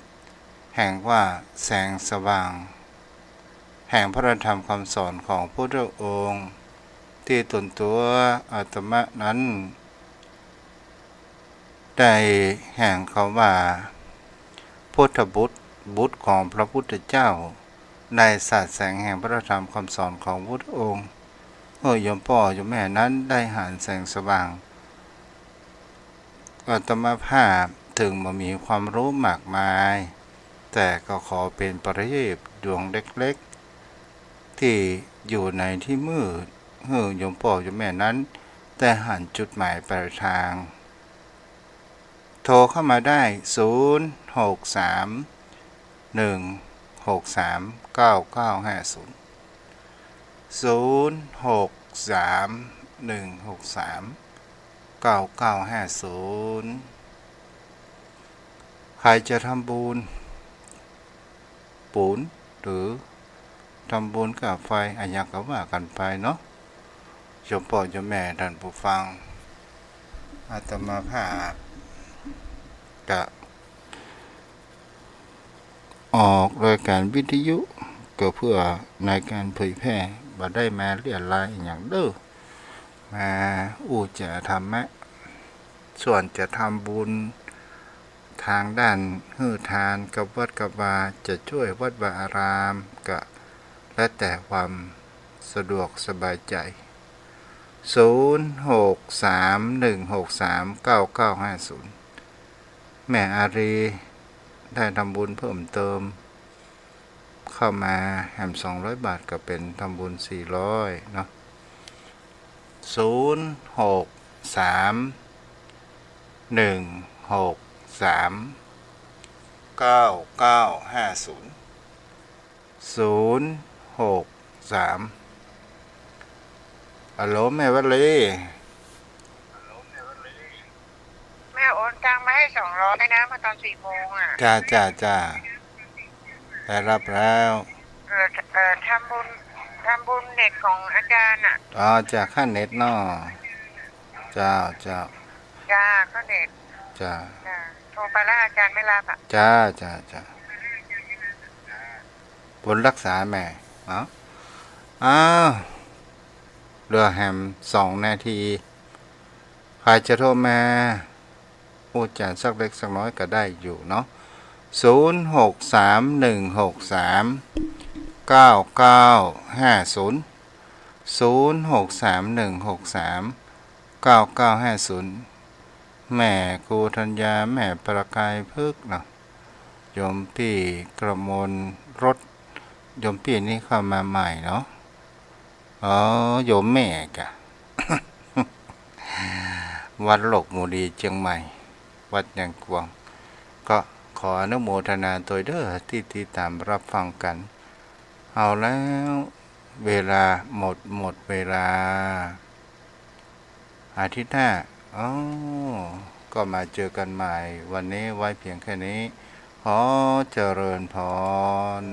แห่งว่าแสงสว่าง แห่งพระธรรมคำสอนของพุทธองค์ ตี้ตนตั๋วอาตมานั้น ได้แห่งคำว่า พุทธบุตร บุตรของพระพุทธเจ้า ได้สาดแสงแห่งพระธรรมคำสอนของพุทธองค์ เมื่อโยมป้อโยมแม่นั้นได้หันแสงสว่าง อาตมาภาพเถิงบ่มีความฮู้มากมาย แต่ก็ขอเป๋นประทีปดวงเล็กๆ ตี้อยู่ในตี้มืด หื้อโยมป้อโยมแม่นั้นได้หันจุดหมายปลายทาง โทรเข้ามาได้ ศูนย์ หก สาม หนึ่ง หก สาม เก้า เก้า ห้า ศูนย์ ศูนย์ หก สาม หนึ่ง หก สาม เก้า เก้า ห้า ศูนย์ ใผจะทำบุญ ปูน หรือทำบุญค่าไฟ อะหยังก็ว่ากั๋นไปเนาะ โยมป้อโยมแม่ท่านผู้ฟัง อาตมาภาพจะออกรายการวิทยุ ก็เพื่อในการเผยแพร่ บ่ได้มาเรียรายอะหยังเด้อ มาอู้จ๋าธรรมะ ส่วนจะทำบุญทางด้านหื้อทานกับวัดกับวา จะจ้วยวัดวาอาราม ก็แล้วแต่ความสะดวกสบายใจ๋ ศูนย์ หก สาม หนึ่ง หก สาม เก้า เก้า ห้า ศูนย์ แม่อารีย์ได้ทำบุญเพิ่มเติมเข้ามาแหม สองร้อยบาท ก็เป๋นทำบุญ สี่ร้อย เนาะ ศูนย์ หก สาม หนึ่ง หก สาม เก้า เก้า ห้า ศูนย์ ศูนย์ หก สาม ฮัลโหล แม่วลี แม่โอนตังค์มาให้ สองร้อย นะ เมื่อตอน สี่โมงอะ จ้า จ้า จ้า ได้รับแล้ว เออ เออ ทำบุญ ทำบุญเน็ตของอาจารย์อะ อ๋อ จ้า ค่าเน็ตเนาะ เจ้า เจ้า จ้า ค่าเน็ต จ้า จ้า โทรไปแล้วอาจารย์ไม่รับอะ จ้า จ้า จ้า บุญฮักษาแม่ เอ้า อ้าว เหลือแหมสองนาที ใผจะโทรมาอู้จ๋าสักเล็กสักน้อยก็ได้อยู่เนาะ ศูนย์ หก สาม หนึ่ง หก สาม เก้า เก้า ห้า ศูนย์ ศูนย์ หก สาม หนึ่ง หก สาม เก้า เก้า ห้า ศูนย์ แม่ครูธัญญา แม่ประกายพฤกษ์เนาะ โยมปี้กมลรส โยมปี้นี่เข้ามาใหม่เนาะ อ๋อ โยมแม่กะ วัดโลกหมู่ดีเจียงใหม่ วัดยางกวาง ก็ขออนุโมทนาตวยเด้อตี้ติดต๋ามรับฟังกั๋น เอาแล้ว เวลาหมด หมดเวลา อาทิตย์หน้า อ๋อ ก็มาเจอกั๋นใหม่ วันนี้ไว้เพียงแค่นี้ ขอเจริญพร